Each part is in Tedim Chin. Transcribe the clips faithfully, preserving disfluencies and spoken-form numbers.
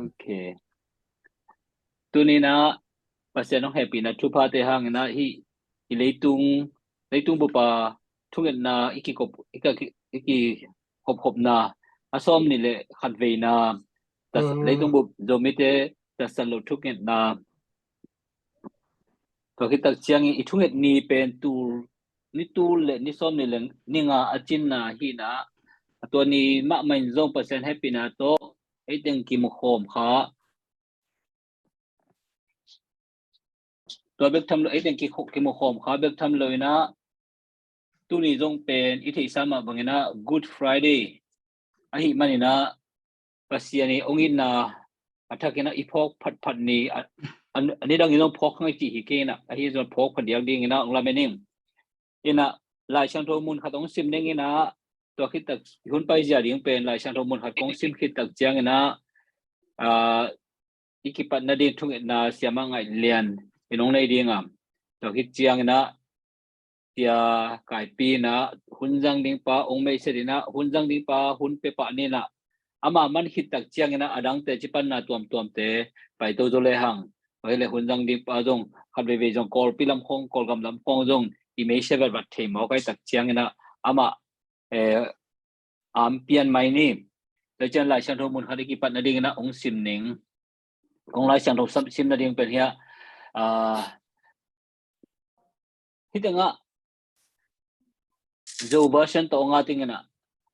Ok. Tuni-in ah Pasian hong hehpihna thuphate hangin ah hih i leitung, leitung bup a thungetna i kikop, i ki, i kihophopna a sawm nih le khat veina, tas, Mm. leitung bup Zomite tasat lo thungetna. Tua khit tak ciangin i thunget ni pen tul, ni tul le ni sawm nih le ni nga a cinna hi-in ah, a tua ni mahmah in zong Pasian hehpihna tawh ei teng kimukhawm kha. Tua bek tham lo, ei teng ki, kimukhawm kha bek tham lo-in ah, tuni zong pen i theihsa mah bangin ah Good Friday ahih manin ah Pasian i hong itna a thakin ah i phawk phatphat ni, a, a, a nidangin zong phawk kha ing ei cih hi kei in ah, ahi zong phawk phat diak dingin ah hong lamen ing. In ah Lai Siangtho mun khat hong sim ning in ah, tua khit tak hun paizia ding pen Lai Siangtho mun khat kong sim khit tak ciangin ah, ah, i kipat nading thungetna Siamah Ngaih Lian in hong nei ding a. Tua khit ciangin ah Sia Kaipi in ah hun zang ding pa hong meiset in ah, hun zang ding pa hun pia pah ni in ah, ama man khit tak ciangin ah a dangte cipanna tuamtuamte paito zaw lehang, tua hi leh hun zang ding pa zong khat veivei zong Kawlpi lam khawng, Kawlgam lam khawng zong i meiset vatvat thei mawk ahih tak ciangin ah amah, eh, am pian mai ni. Tua ciang Lai Siangtho mun khat i kipat nadingin ah hong sim ning. Kong Lai Siangtho sam, sim nading pen hi a, ah, hih tengah Zo version tawh hong at ing in ah,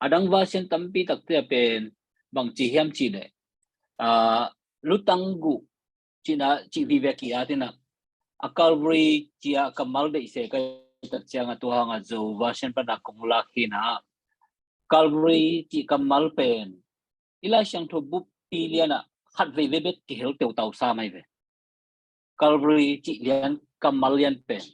a dang version tampi takte ah pen bang ci hiam cih leh, ah, lutang guh cihna, cih vive ki-at in ah, a Calvary cih a kammal deih se ka hih tak ciang a, tua hang a Zo version pan a kong lak hi in ah, Calvary cih kammal pen i Lai Siangtho buppi lian ah khat veivei bek kihel teutau sam ahi ve. Calvary cih lian, kammal lian pen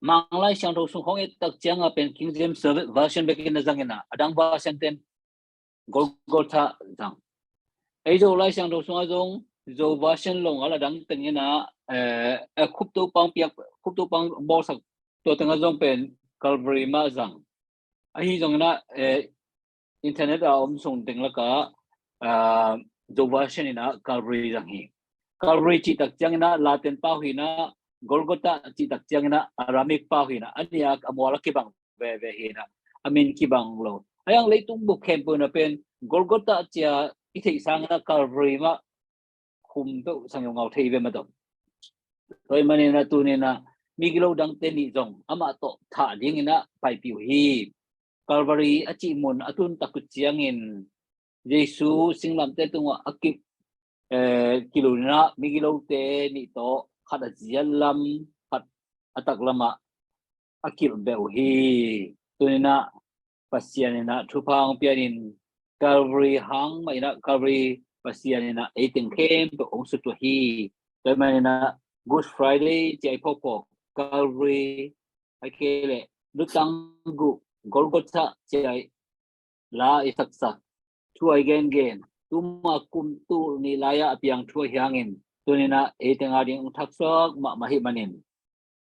Mang Lai Siangtho sung hong et tak ciang a pen King James Version bekin a zang in ah, a dang version ten Golgotha zang. Ei Zo Lai Siangtho sung a zong Zo version lo ngal a dang teng in ah, eh, eh, Khuptopa hong piak, Khuptopa hong bawlsak, tua teng a zong pen Calvary mah zang. Ahi zongin ah, eh, internet a om sung teng lakah, ah, Zo version in ah Calvary zang hi. Calvary cih tak ciangin ah Latin pau hi in ah, Golgotha cih tak ciangin ah Aramaic pau hi in ah, a nih a mual a kibang veve hi in ah, a min kibang lo. Ahi hang leitung bup khempeuh in ah pen Golgotha ci a i theih sangin ah Calvary mah khum peuh sang ngaungau thei ve mah tawh. Tua ahih manin ah tuni in ah migilo dangte nih zong amah tawh thah dingin ah paipih uh hi. Calvary a cih mun a tun tak uh ciangin Jesu singlamteh tungah a ki, eh, kilun in ah migilote nih tawh khat a ziat lam, khat a taklam ah a kilh beh uh hi. Tuni in ah Pasian in ah thupha hong pianin Calvary hang mah in ah Calvary Pasian in ah ei teng khempeuh hong sutuah hi. Tua ahih manin ah Good Friday ci a i phawkphawk, Calvary, ahih kei leh lutang guh, Golgotha ci a i la i saksak, thu a i gengen, tuma kum tul nih lai-ah a piang thu ahi hangin, tuni in ah ei teng ading hong thaksuak mahmah ahih manin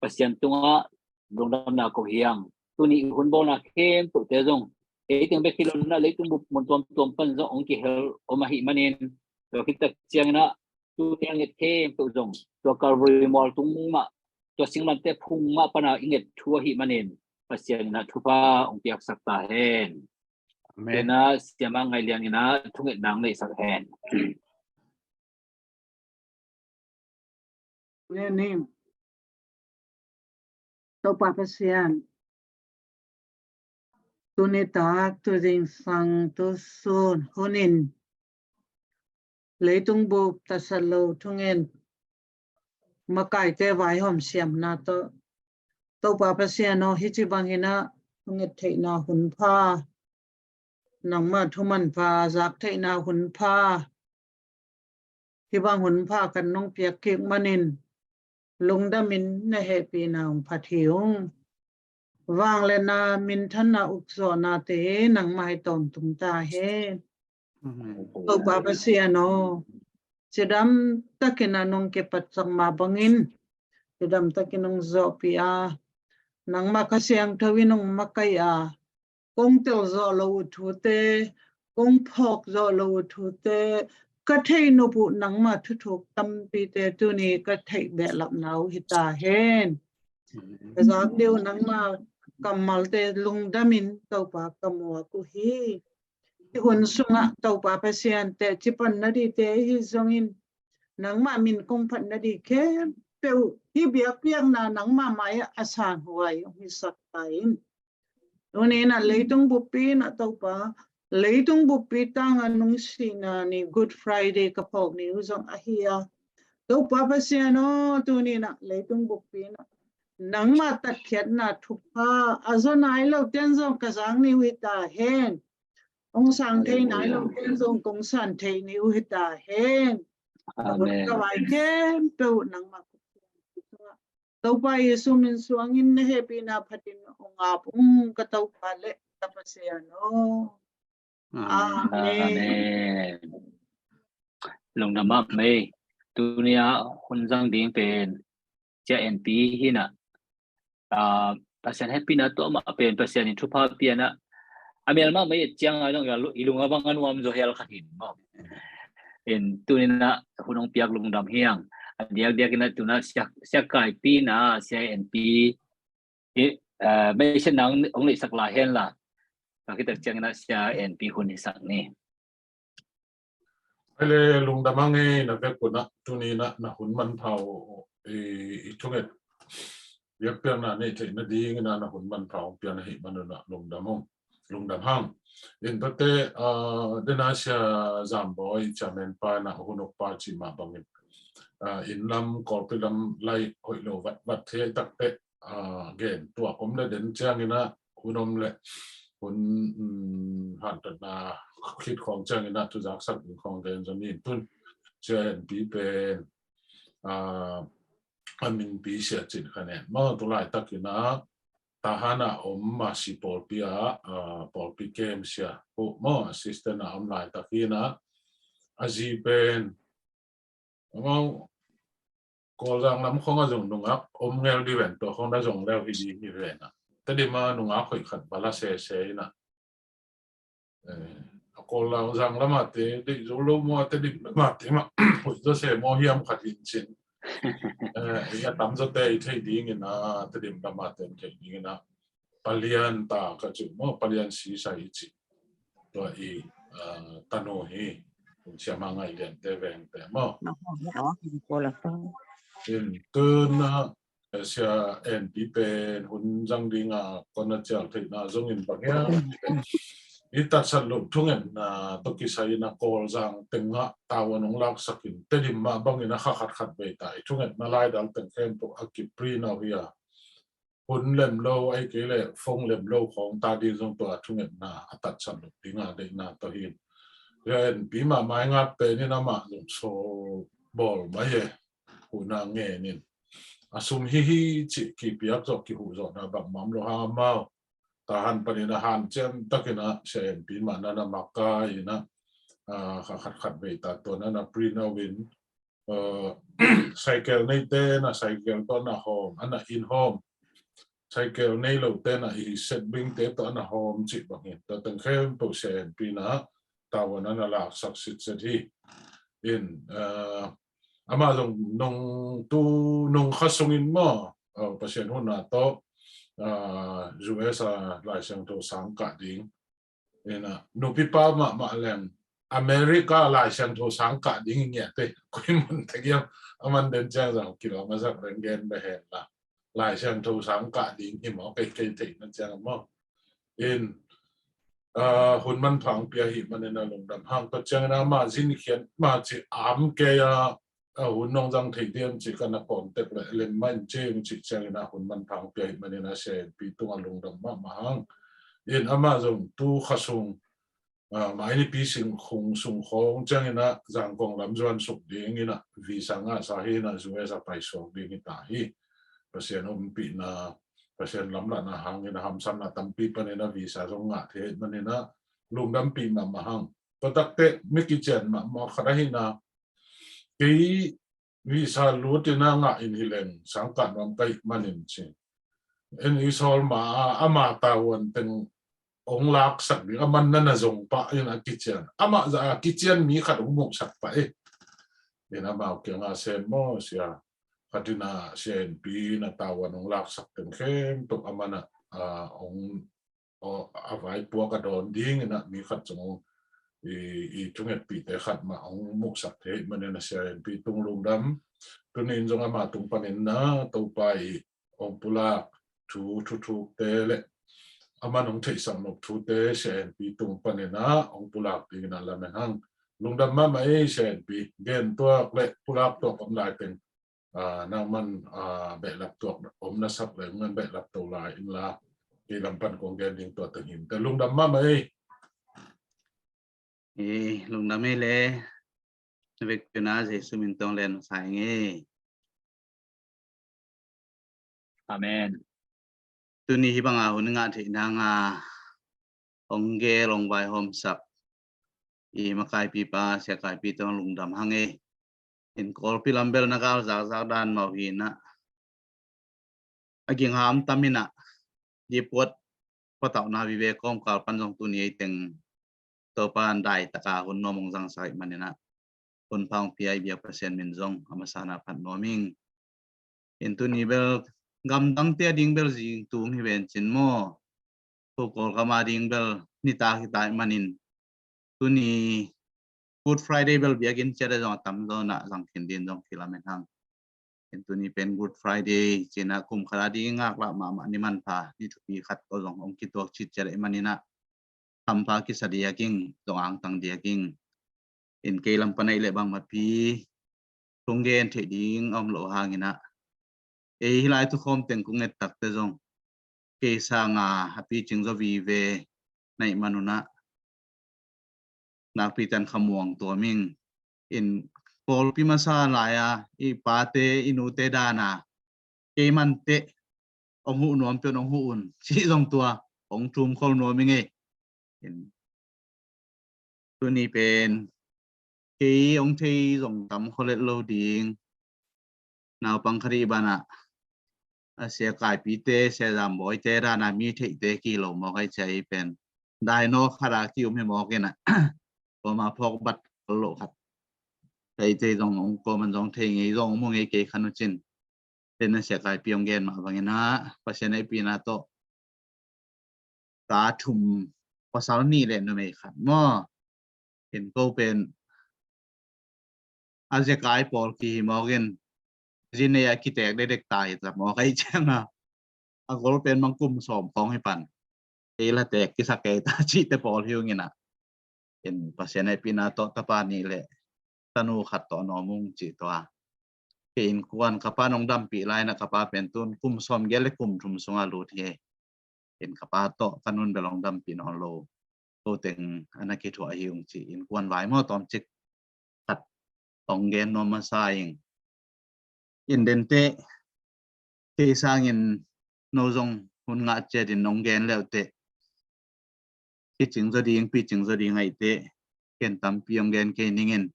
Pasian tungah lungdamna ko hi hang. Tuni i hun bawlna khempeuhte zong ei teng bek hi lo in ah leitung bup mun tuamtuam pan zong hong kihel om ahih manin, tua khit tak ciangin ah tuni a nget khempeuh zong tua Calvary mual tung mah, tua singlamteh phung mah pan a i nget thu ahih manin Pasian in ah thupha hong piaksak ta hen. Amen. Tua in ah Siamah Ngaih Lian in ah thungetna hong neihsak hen. Amen. Topa Pasian, tuni tak, tu zingsang, tu sun, hun in leitung bup tasat lo thungen makaite vaihawm siamna tawh, Topa Pasian aw, hih ci bangin ah thunget theihna hun pha, nangmah thu manpha zak theihna hun pha, hih bang hun pha kan nong piak kik manin lungdamin na hehpihna hong phat hi ung. Vangliatna, minthanna, ukzawhnate nangmah hi tawntung ta hen. Amen. Topa Pasian aw, cidam takin a nong kipatsak mah bangin, cidam takin nong zawhpih a, nangmah Kha Siangtho in nong makaih a, kong tel zawh lo uh thute, kong phawk zawh lo uh thute, Ka theih nop uh nangma thuthuk tampite tuni ka theih behlapna uh hi ta hen. Ka zak deuh nangma kammalte lungdamin Topa ka muak uh hi. Hih hun sungah Topa Pasian teci pan nadingte ahi zongin nangma min kong phat nading khempeuh hih biakpiakna nangma mai-ah a sanhuai hong hisak ta in. Tuni-in ah leitung buppi in ah Topa, leitung buppi tangah nungsina ni Good Friday ka phawk ni uh zong ahi a. Topa Pasian aw, tuni-in ah leitung buppi in ah nangma tatkhiatna thupha a zaw nai lote in zong ka zak ni uh hi ta hen. Hong sang thei nai lote in zong kong sang thei ni uh hi ta hen. Ka hun ka vai khempeuh nangma Topa Jesu min suangin na hehpihna phatin hong ap ung ka Topa le ka Pasian aw. Amen. Amen. Lungdam mahmah ei. Tuni-a hun zang ding pen Sia En Pi hi-in ah, ah, Pasian hehpihna tuamah pen Pasian in thupha pia-in ah, a mial mahmah i et ciangin zong i lung a bang a nuam zaw hial khat hi maw. In tuni-in ah hun hong piak lungdam hi hang. A diakdiakin ah tu-in ah Sia, Sia Kai Pi in ah Sia En Pi i, eh, meisiatna hong neihsak lai hen la. Tua khit tak ciangin ah Sia En Pi hun hisak ni. Ai le, lungdam hang ei, na vek un ah tuni-in ah na hun manpha uh i, i thunget biakpiakna neih theih nadingin ah na hun manpha hong pia na hih manun ah lungdam hang. Lungdam hang. In tuate, ah, den a Sia Zam Bawi, Chairman pa in ah hun uk pa cih mah bangin, ah, inn lam, Kawlpi lam lai hoih lo vatvat thei tak teh, ah, gen tuak om le den ciangin ah hun om le hun, um, hantatna khit khawng ciangin ah thu zaksak ding khawng gen zaw ni. Tun Sia En Pi pen, ah, a min pi Sia Cin Kha Nen maw, tu laitakin ah Tahan ah om, Mercy pawlpi ah, ah, pawlpi kem sia uh maw, assistant ah om laitak hi-in ah, a zi pen amau Kawlzang lam khawng ah zong nungak om ngel ding ven, tua khawng na zong leu hi ding hi ven ah. Tedim ah nungak hoih khat bala sese in ah, eh, a Kawlzang lam ah te deih zo lo maw, Tedim lam ah te mah hoih zaw se maw hiam khat hi in cin. Eh, i a tam zawte i theih dingin ah, Tedim lam ah te i theih dingin ah, Palian ta ka ci uh maw, Palian Sisai i ci. Tua i, ah, tanu hi. Hun siam a ngai lian te veng te maw. In tun ah, Sia En Pi pen hun zang ding a kong a cial theihna zongin bang hiam, i tatsat loh thungetna tawh kisai in ah Kawlzang teng ah tavuan hong laksak in, Tedim mah bangin ah kha khat khat vei ta i thungetna laidal teng khempeuh a kiprint out hi a. Hun lem lo, ahih kei leh phone lem lo khawng ta ding zong tua thungetna a tatsat loh ding a deihna tawh hi in. Sia En Pi mah maingat pen in amah zong sawl bawl mai e. Huhna ngen in, a sum hi hi cih kipiak zawh, kihuh zawhna bangmah om lo hang amau. Tahan panin a hanciam takin ah Sia En Pi mah na na makai in ah, ah, kha khat khat vei ta tua na na print out in, ah, cycle neite na cycle tawh na hawm, a na inn hawm. Cycle nei lote na i set bingte tawh a na hawm cih bang hi. Tua teng khempeuh Sia En Pi na tavuan a na laksak sitset hi. In, ah, amah zong nung tu, nung kha sungin maw, ah, Pasian huhna tawh, ah, U S a Lai Siangtho sang kah ding. In ah, nupipa mahmah leng America Lai Siangtho sang kah ding i ngiat te. Koi mun teng hiam, a man den ciang zong kilawm a zak reng gen bek hen la. Lai Siangtho sang kah ding hi maw, kei, kei theihna ciang maw. In, ah, hun manpha hong pia ahih manin a lungdam hang. Tua ciangin amah zin khiat mah ci am kei a, a hun nong zang thei diam ci ka na contact leh lem mah in ci, ci ciangin a hun manpha hong pia ahih manin a Sia En Pi tungah lungdam mahmah hang. In amah zong tu kha sung, ah, mai nipi sing khung sung khawng ciangin ah Zangkong lam zuan suk dingin ah visa ngahsa hi in ah U S a paisuak ding hi ta hi. Pasian ompihna, Pasian lamlahna hangin a hamsatna tampi panin a visa zong ngah thei ahih manin ah lungdampih mahmah hang. Tua tak teh mi kician mahmah khat ahi in ah, kei visa lut in a ngah in hi leng sang kah nuam ka hih manin ci. En i sawl ma a, ama tavuan teng hong laksak ding, aman na na zong pah in a kician. Amah zah a kician mi khat hong muhsak pah hi. In amau kiangah sem maw sia. Khat in a Sia En Pi na tavuan hong laksak teng khempeuh aman a, a, hong, a, a vaipuak a dawn ding in a mi khat zong hong i, i thungetpihte khat mah hong muhsak thei manin a Sia En Pi tung lungdam. Tuni in zong ama tung panin na Topa i hong pulak thu thuthukte le aman hong theihsak nop thute Sia En Pi tung panin a hong pulak dingin a lamen hang. Lungdam mahmah ei Sia En Pi, gen tuak le pulak tuak om lai teng, a, nangman, a, behlap tuak om na sak le ngan behlap to lai in la kei lam pan kong gen ding tua teng hi. Te lungdam mahmah ei. Ei, lungdam ei le. Na vekpi-in a Jesu min tawh len sa ing ei. Amen. Tuni hih banga hun ngah theih nanga hong gel hong vaihawmsak i makaipipa Sia Kaipi tawh lungdam hang ei. In Kawlpi lam bel na gal zakzak dan mah uh hi na. A ging ham tam in a, diphuat patauhna vive kawmkal pan zong tuni ei teng Topa in daitaka hun nuam hong zangsak ahih manin a, hun pha hong pia i biak Pasian min zong a masa in a phat nuam ing. In tuni bel gamdangte a ding bel zing tung hi ven cin maw. Ko Kawlgam a ding bel nitak hi ta ahih manin tuni Good Friday bel biakinn ciat a zong a tamzaw in a zang khin dingin zong kilamen hang. In tuni pen Good Friday ci-in a kum khat a ding ngaklah mahmah ni manpha ni thupi khat tawh zong hong kituak citciat ahih manin a hampha kisa diak ing, zong angtang diak ing. In kei lam pan ahih leh bangmah pi kong gen theih ding a om loh hangin a, ei hih lai tukhawm teng kong et takte zong kei sanga a picing zaw vive na hih man un a, nakpi-in khamuang tuam ing. In pawlpi masa lai-a i pate i nute dana kei mante hong huh nuam pion hong huh un cih zong tua hong thum khol nuam ing ei. In tuni pen kei hong thei zong tam khol het lo ding. Naupang khat i banah a Sia Kaipite, Sia Zambawite dana mi theihte kilo mawk ai cia i pen daino khat a ki-um hi mawk in a, kawma phawk bat khol loh khat. Theite zong hong kawman zong thei ngei zong hong mu ngei kei khan uh cin. Ten a Sia Kaipi hong gen mah bangin a Pasian a i pina tawh ka thum, pasal nih le numei khat maw. In ko pen a zekai pawl kihi mawk in zinei a kitek dekdek ta hi ta mawk ahi cianga a gol pen mang kum sawm khawng hi pan. Ei la tek kisa kei ta cihte pawl hi ung in a. In Pasian a i pina tawh tapa nih le tanu khat tawh a nawm ung cih tua. Kei innkuan ka pa nong dampih lai in a ka pa pen tun kum sawm giat le kum thum sunga lut hi. In ka pa tawh ka nun bel hong dampih nawn lo. Ko teng a na kithuah hi ung ci innkuan vai maw tawmcik khat hong gen nuam masa ing. In dente kei sangin no zong hun ngah ciat in hong gen leuhteh kicing zaw ding, picing zaw ding ahih teh ken tampi hong gen kei ning in,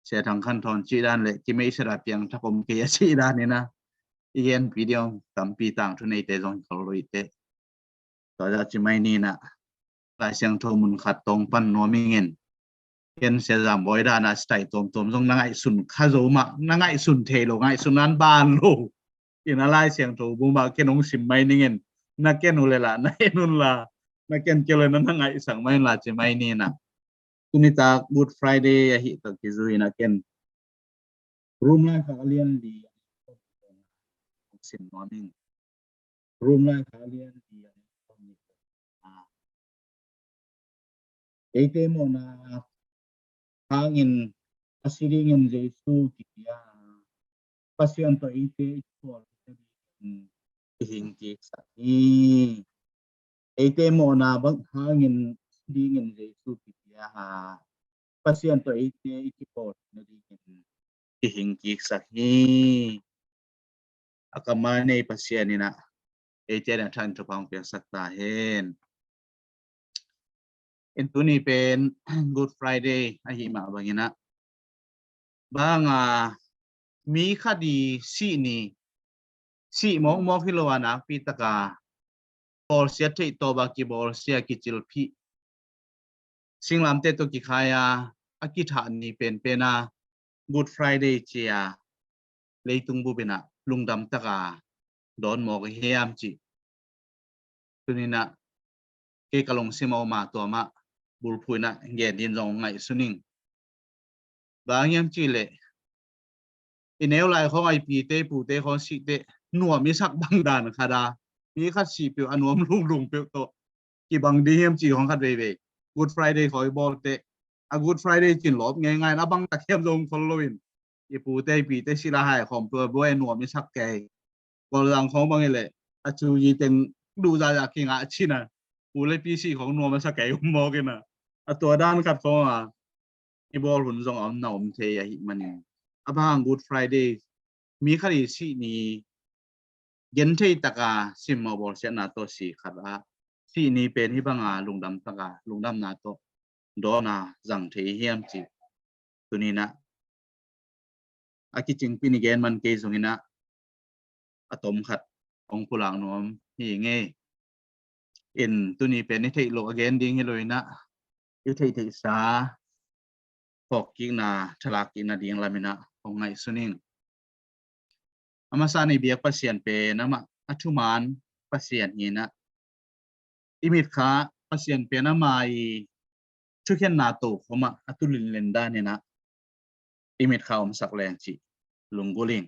Sia Thang Khan Thawn cih dan le kimeihset a piangthak om kei a cih dan in a i genpi ding tampi tangthu neite zong hi khol lo hi teh. Tua zah ci mai ni in a Lai Siangtho mun khat tawng pan nuam ing in, ken Sia Zam Bawi dan a sitai tuamtuam zong na ngaihsun kha zo mah, na ngaihsun thei lo, ngaihsun nan ban lo. In a Lai Siangtho bu mah ken hong sim mai ning in, na ken uh le lah na en un la, na ken kei uh le na na ngaihsak mai un la ci mai ni in a. Tuni tak Good Friday ahih tak kizui in a ken Rom laikhak a lian li sim nuam ing. Rom laikhak a lian li a nih. Eite mawhna hangin a si dingin Jesu kipia a, Pasian tawh eite i kipawl dingin kihing kiksak hi. Eite mawhna bang hangin a si dingin Jesu kipia a, Pasian tawh eite i kipawl dingin kihing kiksak hi. A kammal nei Pasian in a eite ading a thang thupha hong piaksak ta hen. In tuni pen Good Friday ahih mah bangin a, bang a mi khat i sih ni, sih mawkmawk hi lo a nakpi taka bawlsiat theih tawh a kibawlsia kicilphih singlamteh tawh kikhai a, a kithah ni penpen a Good Friday ci a leitung bup in ah lungdam tak a dawn mawk hiam cih tuni in ah kei ka lungsim a om a, tua mah bulphuh in ah gen ding zong ngaihsun ing. Bang hiam cih leh i neu lai khawng a i pite i pute khawng sih teh nuam i sak bang dan khat a, mi khat sih peuh a nuam lunglung peuh tawh kibang ding hiam cih khawng khat veivei Good Friday khawng i bawl teh, a Good Friday ci-in lawp ngeingai in a bang tak hiam zong khol lo in, i pute i pite sih lai hai khawm peuh a buai nuam i sak kei. Kawlzang khawng bang hi leh a cu yi teng duh zahzah kingah cin a, pu le pi sih khawng nuam a sa kei um mawk in ah, a tua dan khat khawng a i bawl hun zong a om na om thei ahih manin, a bang Good Friday mi khat i sih ni genthei tak a simmawh bawlsiatna tawh si khat ah sih ni pen hih bang a lungdam tak a lungdamna tawh dawn a zang thei hiam cih tuni in ah a kicingpi ni gen man kei zong in ah a tom khat hong pulak nuam hi ing ei. In tuni pen i theih loh a gen ding hi lo in ah, i theih theihsa phawk kikna, thalak kikna ding lam in ah hong ngaihsun ing. A masa in i biak Pasian pen amah a thuman Pasian hi in ah, i mitkha Pasian pen ama i thukhenna tokhom ah a tu linlen dan in ah i mitkha omsak leng cih lunggulh ing.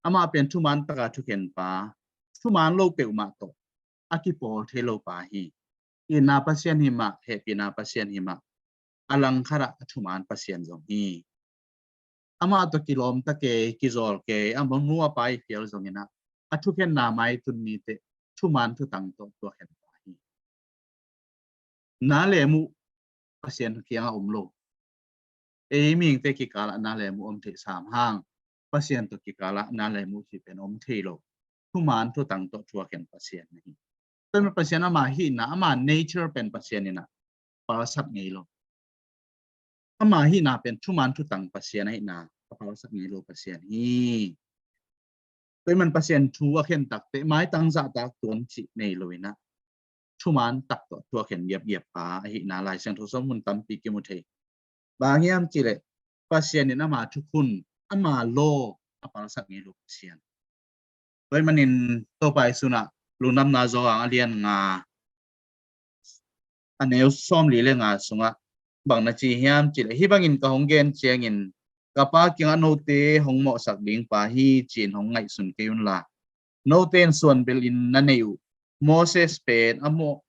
Amah pen thuman tak a thukhen pa, thuman lo peuhmah tawh a kipawl thei lo pa hi. Itna Pasian hi mah, hehpihna Pasian hi mah, a langkhat ah a thuman Pasian zong hi. Amah tawh kilawm ta kei, kizawl kei, a manu a pa i fial zong in ah, a thukhenna mai tun ni teh thuman thutang tawh thuakhen pa hi. Na le muh Pasian kiangah om lo. Ei mihingte kikal ah na le muh om thei sam hang, Pasian tawh kikal ah na le muh cih pen om thei lo. Thuman thutang tawh thuakhen Pasian na hi. Tua mah Pasian ama hihna, ama nature pen Pasian in ah palsak ngei lo. Ama hihna pen thuman thutang Pasian ahihna a palsak ngei lo Pasian hi. Tua ahih man Pasian thu a khen tak teh maitang zahtak tuan cih nei lo in ah, thuman tak tawh thu a khen giapgiap pa ahihna Lai Siangtho sung mun tampi kimu thei. Bang hiam cih leh Pasian in ama thukhun, ama law a palsak ngei lo Pasian. Tua ahih manin Topa Jesuh in ah Lungdamna Johan a lian nga, a neu sawmli le nga sungah bang na ci hiam cih leh, hih bangin ka hong gen ciangin ka Pa kiangah note hong mawhsak ding pa hi, ci-in hong ngaihsun kei un la, note in suanbelh in na neih uh Moses pen a mawh,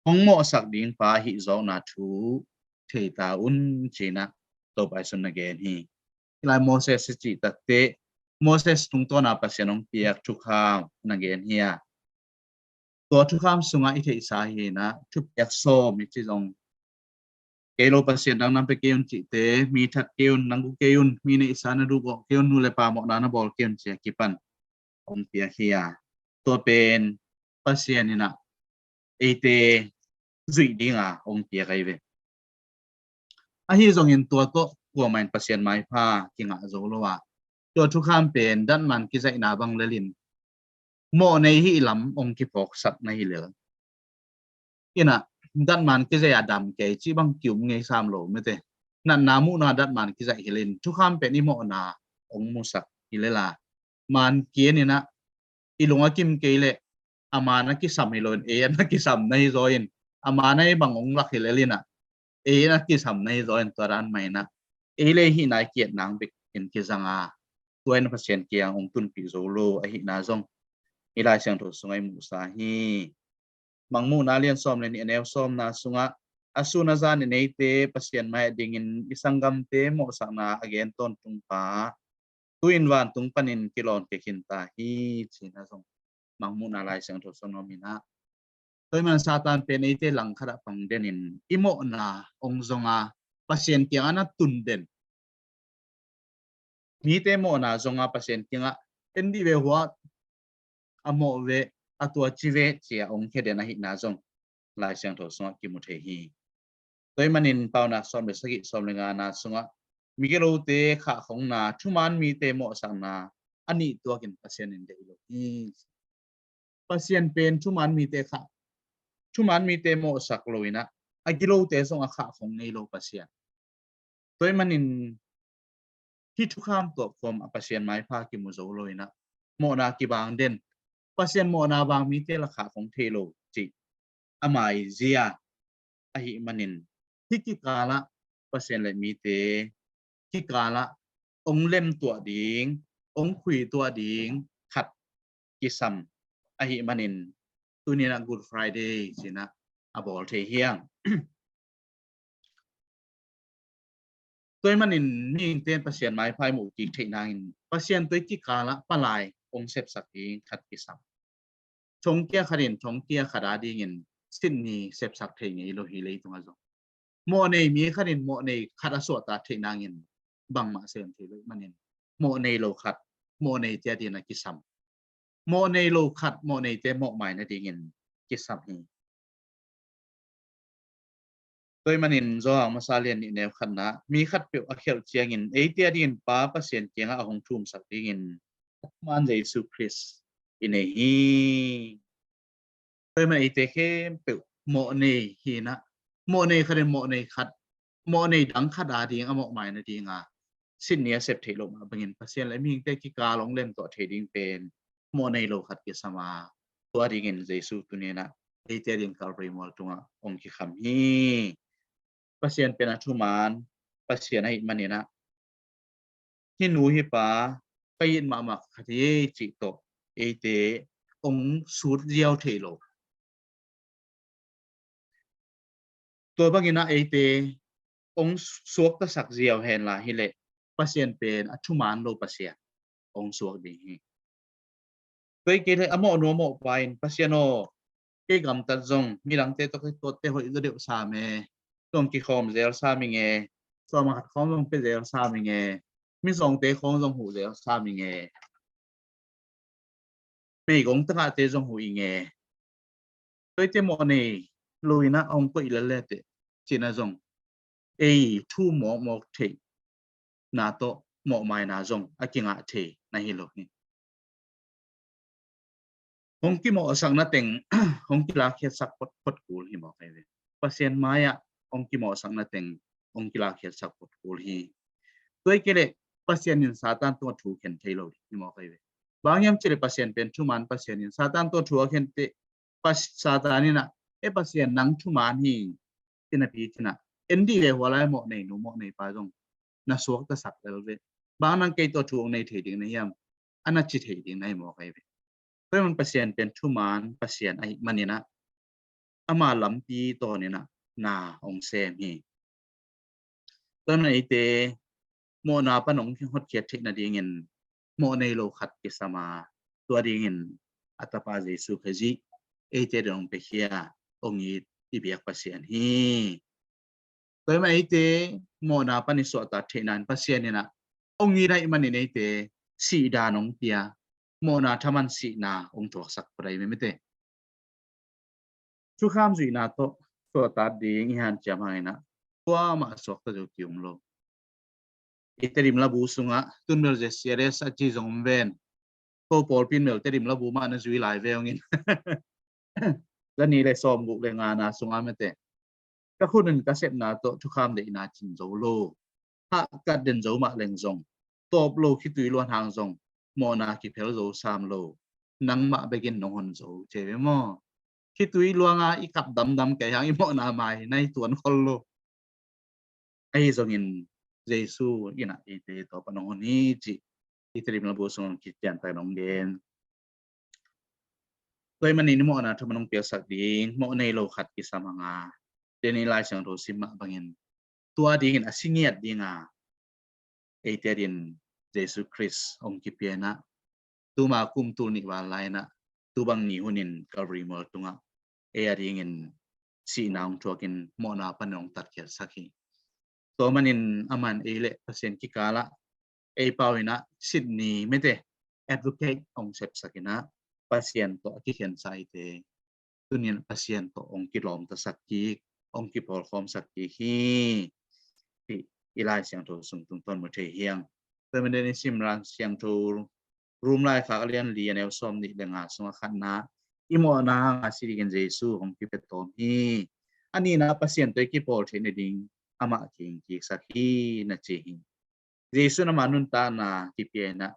hong mawhsak ding pa ahih zawkna thu thei ta un, ci-in ah Topa Jesuh in na gen hi. Hih lai Moses i cih tak teh Moses tungtawn a Pasian hong piak thukham na gen hi a, tua thukham sungah i theihsa hi in ah, thupiak sawm i cih zong, kei lo pasian dang na pia kei un cihte, mi that kei un, na gu kei un, mi neihsa na duhgawh kei un, nu le pa mawhna na bawl kei un ci a kipan hong piak hi a, tua pen Pasian in ah eite zuih ding a hong piak ahi ve. Ahi zongin tua tawh kuamah in Pasian maipha kingah zo lo a, tua thukham pen datman kizaihna bang lel in mawh nei hih lam hong kiphawksak na hi lel in ah, datman kizaih a dam kei cih bang ki-um ngei sam lo mite. Natna muhna datman kizaih hi lel in thukham pen i mawhna hong musak hi lel a, man kian in ah, i lung a kim kei leh a man a kisam hi lo in, ei an a kisam na hi zaw in, a man a ei bang hong lak hi lel in ah, ei an a kisam na hi zaw in, tua dan mah in ah, ei le hih nai kiat nang bek in kizang a, tua in Pasian kiang hong tunpih zo lo ahihna zong i Lai Siangtho sungah i muhsa hi. Mangmuhna lian sawm le nih, a neu sawmna sungah, a sun a zan in eite Pasian mai-ah dingin i sanggamte mawhsakna a gen tawntung pa tu-in vantung panin kilawn kei khin ta hi, ci-in ah zong Mangmuhna Lai Siangtho sung ah om in ah, tua ahih man Satan pen eite langkhat ah pang den in i mawhna hong zong a, Pasian kiangah na tun den, mite mawhna zong a Pasian kiangah en dih ve, hua a mawh ve, a tua ci ve ci a hong khia den ahihna zong Lai Siangtho sungah kimu thei hi. Tua ahih manin Paunak sawm le sagih, sawm le ngana sungah migilote khahkhongna, thuman mite mawhsakna a nih tuakin Pasian in deih lo hi. Pasian pen thuman mite khah, thuman mite mawhsak lo in ah, a gilote zong a khah khong ngei lo Pasian. Tua ahih manin hih thukham tuah khawm a Pasian maipha kimu zo lo in ah, mawhna kibang den, Pasian mawhna bang mite la khah khong thei lo cih a maizia ahih manin, hih kikalah Pasian le mite kikalah ong lemtuah ding, ong khuituah ding khat kisam ahih manin, tuni in ah Good Friday ci-in ah a bawl thei hi hang. Tua ahih manin mihingte in Pasian maipha i muh kik theih nangin, Pasian tua i kikalah palai ong sepsak ding khat kisam. Thongkia khat in thongkia khat a dingin sit ni sepsak thei ngei lo hi leitungah zong. Mawhnei mi khat in mawhnei khat a suahtak theih nangin bangmah sem thei lo ahih manin, mawhnei lo khat mawhneite a dingin a kisam. Mawhnei lo khat mawhneite mawhmai nadingin kisam hi. Tua ahih manin Johan masa lian nih neu khatna, mi khatpeuh a khialh ciangin eite a dingin Pa Pasian kiangah a hong thumsak dingin a thuman Jesu Khrist i nei hi. Tua ahih manin eite khempeuh mawhnei hi in ah, mawhnei khat in mawhnei khat, mawhnei dang khat a ding a mawhmai nadinga sit ni a sep theih loh mah bangin, Pasian le mihingte kikal ong lemtuah thei ding pen mawhnei lo khat kisam a, tua dingin Jesu tuni in ah eite a dingin Calvary mual tungah ong kikham hi. Pasian pen a thuman Pasian ahih manin ah, hih nu hih pa ka it mahmah khat hi cih tawh eite ong sut ziau thei lo. Tua bangin ah eite ong suaktasak ziau hen la hileh, Pasian pen a thuman lo Pasian ong suak ding hi. Tua hi kei leh a mawhnu a mawhpa in, Pasian aw, kei gamtat zong midangte tawh kituatte hoih zaw deuh sam e, zong kikhawm zel sam ing e, sawm a khat khawng zong pia zel sam ing e, mizawngte khawng zong huh zel sam ing e, meigong tagahte zong huh ing e, tua eite mawhnei lo in ah hong koih lel le teh ci-in ah zong ei thu mawkmawk theihna tawh mawhmaina zong a kingah thei na hi lo hi. Hong kimawhsakna teng hong kilakkhiatsak photphot kul hi mawk ahi ve. Pasian mai-ah hong kimawhsakna teng hong kilakkhiatsak phot kul hi. Tua hi kei leh Pasian in Satan tungah thu khen thei lo hi mawk ahi ve. Bang hiam cih leh Pasian pen thuman Pasian in Satan tungah thu a khen teh, Pas- Satan in ah, e Pasian, nang thuman hi, cinapi cin ah, en dih leh hua lai mawhnei nu mawhnei pa zong na suaktasak lel ve. Bang nang kei tawh thu ong nei thei ding na hiam, a na ci thei ding na hi mawk ahi ve. Tua ahih manin Pasian pen thuman Pasian ahih manin ah, ama lampi tawn in ah na ong sem hi. Tua ahih manin eite mawhna pan ong hotkhiat theih nadingin mawhnei lo khat kisam a, tua dingin a tapa Jesu Khazih eite adingin ong piakhia, ong it i biak Pasian hi. Tua ahih manin eite mawhna pan i suahtak theihna in Pasian in ah ong it ahih manin eite sihdan ong pia, mawhna thaman sihna ong thuaksak phot ahi ve mite. Thukham zuihna tawh suahtak ding i hanciam hangin ah kuamah suakta zo ki-om lo. I Tedim labu sungah tunbel Z C R S a ci zong om ven. Ko pawlpi in bel Tedim labu mah na zui lai ve ung in. Za nih le sawmguk le ngana sungah mite, ka khut in ka sepna tawh thukham deihna cin zo lo. Hahkat den zo mah leng zong, tawp lo khitui luang hang zong mawhna kiphel zo sam lo. Nangmah bekin nong hon zo ci ve maw. Khitui luanga i kap damdam kei hang i mawhna mai na i tuan khol lo. Ahi zongin Jesu in ah eite tua pan ong hon hi cih i Tedim labu sungah kiciantakin ong gen. Tua ahih manin i mawhna thaman ong piaksak ding mawhnei lo khat kisam hang a, tuni Lai Siangtho sim mah bangin, tua dingin a si ngiat ding a, eite adingin Jesu Khrist ong kipia in ah, tuma kum tul nih val lai in ah, tu bang ni hunin Calvary mual tungah ei adingin sihna ong thuakin mawhna pan ong tatkhiatsak hi. Tua manin aman ei le Pasian kikalah ei pau in ah sit ni mite, advocate ong sepsak in ah, Pasian tawh a kikhensa eite tuni in Pasian tawh ong kilawmtasak kik, ong kipawlkhawmsak kik hi, cih i Lai Siangtho sung tungtawn mu thei hi hang. Tua ahih manin i sim Lai Siangtho Rom laikhak a lian li a neu sawmnih le nga sungah khatna, i mawhna hanga si dingin Jesu hong kipia tawm hi. A nihna Pasian tawh i kipawl theih nading amah kihing kiksak hi na ci hi. Jesu in ama nuntakna kipia in ah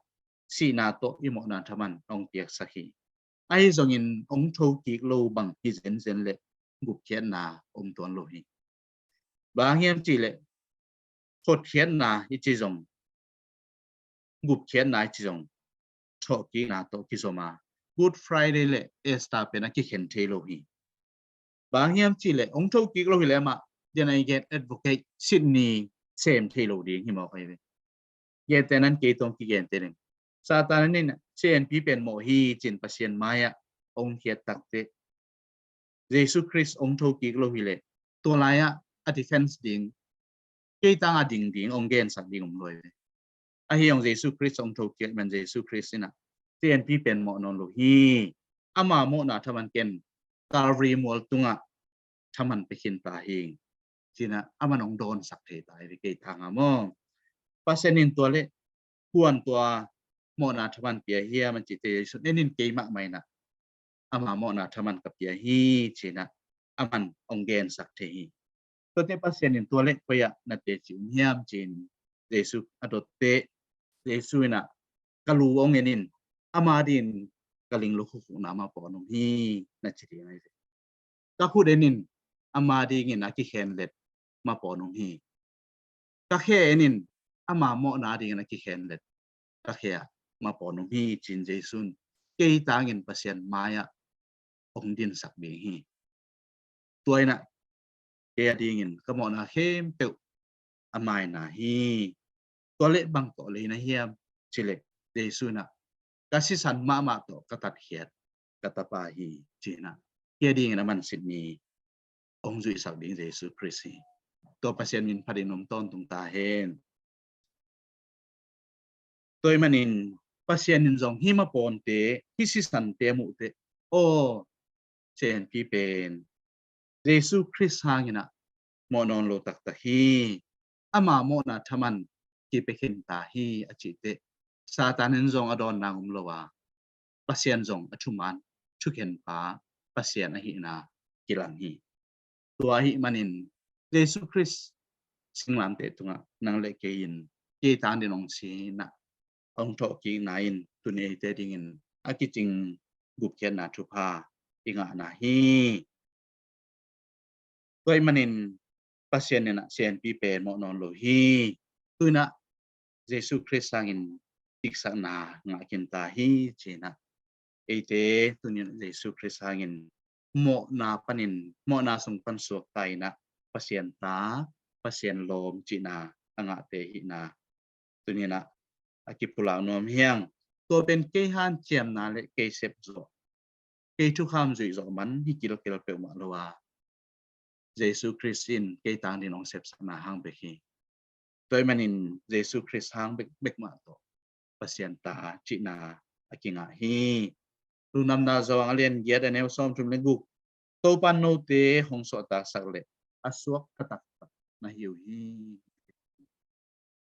sihna tawh i mawhna thaman hong piaksak hi. Ahi zongin hong tho kik lo bang hi zenzen leh gupkhiatna om tuan lo hi. Bang hang hiam cih leh hotkhiatna i ci zong, gupkhiatna i ci zong, thawhkikna tawh kizom a, Good Friday leh Easter pen a kikhen thei lo hi. Bang hang hiam cih leh hong tho kik lo hi leh amah, John Advocate, Sydney sem thei lo ding hi mawk ahi ve. Gentehna in kei tawh kigenteh ning. Satan in sianpi pen mawh hi ci-in Pasian mai-ah hong khiat takteh, Jesu Khrist hong tho kik lo hi leh tua lai-ah a defense ding, kei tanga ding ding hong gensak ding om lo hi ve. Ahi zong Jesu Khrist hong tho kik man Jesu Khrist in ah sianpi pen mawh nawn lo hi. Ama mawhna thaman ken Calvary mual tungah thaman pia khin ta hi. Ci-in ah aman hong dawnsak thei ta hi ve kei tanga maw. Pasian in tua leh kuan tua mawhna thaman pia hiam a cih teh Jesu in, en in, kei mahmah in ah ama mawhna thaman ka pia hi ci-in ah aman hong gensak thei hi. Tuate Pasian in tua leh koi-ah na teci om hiam ci-in Jesu a dot teh, Jesu in ah, ka lu hong en in, ama dingin ka ling lo khukhukna mah pawn om hi na ci ding ahi ve. Ka khut en in, ama dingin a kikhen let mah pawn om hi. Ka khe en in, ama mawhna dingin a kikhen let ka khe ah mah pawn om hi ci-in Jesu in kei tangin Pasian mai-ah hong dinsak ding hi. Tua in ah kei a dingin ka mawhna khempeuh a mai na hi. Tua leh bang tawh lei na hiam cih leh Jesu in ah ka sisan mahmah tawh ka tatkhiat ka tapa hi ci-in ah kei a dingin a mansit mi hong zuihsak ding Jesu Khrist hi. Tua Pasian min phatin om tawntung ta hen. Tua ahih manin Pasian in zong hih mapawnte, hih sisante a muh teh, aw, sianpi pen Jesu Khrist hangin ah mawh nawn lo taktak hi. Ama mawhna thaman kipia khin ta hi a cih teh, Satan in zong a dawn nang om lo a, Pasian zong a thuman thukhenpa Pasian ahihna kilang hi. Tua ahih manin Jesu Khrist singlamteh tungah nang leh kei in kei tang dingin hong si in ah, hong thawhkikna in tuni eite dingin a kicing gupkhiatna thupha i ngahna hi. Tua ahih manin Pasian in ah sianpi pen mawh nawn lo hi. Tu-in ah Jesu Khrist hangin diksakna ngah khin ta hi ci-in ah, eite tuni-in Jesu Khrist hangin mawhna panin, mawhna sung pan suakta in ah Pasian ta, Pasian lawm cihna a ngahte ahihna tuni-in ah a kipulak nuam hi hang. Tua pen kei hanciamna leh kei sep zawh, kei thukham zuih zawh man hi kilkel peuhmah lo a, Jesu Khrist in kei tang dingin hong sepsakna hang bek hi. Tua ahih manin Jesu Khrist hang bek, bek mah tawh Pasian ta cihna a kingah hi. Lungdamna Johan a lian giat, a neu sawmthum leh guk. Topa'n note hong suahtaksak leh a suakta taktak na hi uh hi.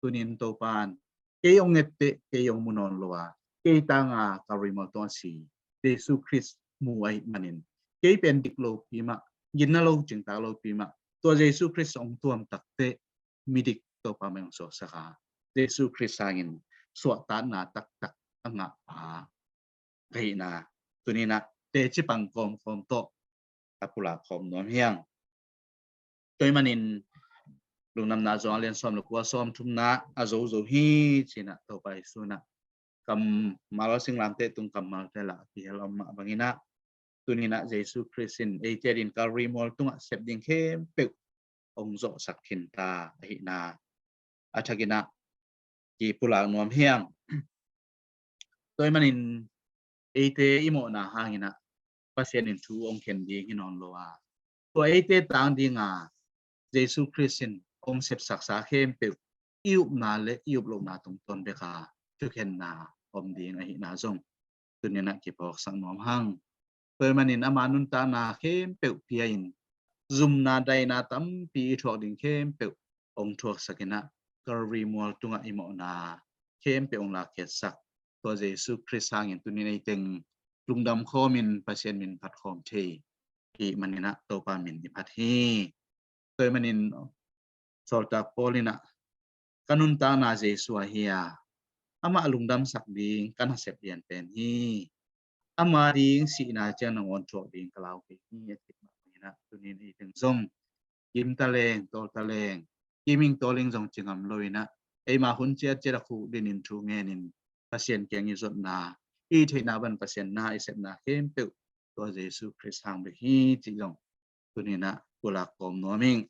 Tuni-in Topa'n kei hong etteh, kei hong mu nawn lo a, kei tanga Calvary mual tungah si Jesu Khrist mu ahih manin, kei pen dik lopi mah, ginna lo, cingtak lopi mah, tua Jesu Khrist hong tuam takteh midik Topa mai hong suaksak a, Jesu Khrist hangin suahtakna taktak a ngahpa ka hihna tuni-in ah teci pang kawmkawm tawh a pulak khawm nuam hi hang. Tua ahih manin Lungdamna Johan a lian sawm leh kua, sawmthumna a zozo hi ci-in ah Topa Jesu in ah kammal, singlamteh tung kammalte lah a kihel om mah bangin ah, tuni-in ah Jesu Khrist in eite adingin Calvary mual tungah sep ding khempeuh hong zawhsak khin ta ahihna a thakin ah kipulak nuam hi hang. Tua ahih manin eite i mawhna hangin ah Pasian in thu hong khen ding hi nawn lo a, tua eite tang dinga Jesu Khrist in hong sepsaksa khempeuh i upna leh i up lohna tungtawn bek a thukhenna om ding ahihna zong tuni-in ah kiphawksak nuam hang. Tua ahih manin ama nuntakna khempeuh pia-in zumna daina tampi i thuak ding khempeuh hong thuaksak in ah, Calvary mual tungah i mawhna khempeuh hong lakkhiatsak tua Jesu Khrist hangin tuni-in ei teng lungdam khawmin Pasian min phat khawm thei i hih manin ah Topa min i phat hi. Tua ahih manin sawltak Paul in ah, "Ka nuntakna Jesu ahi a, amah lungdamsak ding ka nasep lian pen hi. Ama ding sihna ciang nangawn thuak ding ka lau kei hi," a cih mah bangin ah tuni in ei teng zong kim taleng, tawl taleng, kim ing tawl ing zong ci ngam lo in ah, eima hun ciatciat a khukdin in thu ngenin Pasian kiang i zotna, i theihna bang Pasian na i sepna khempeuh tua Jesu Khrist hang bek hi cih zong tuni in ah pulak kawm nuam ing.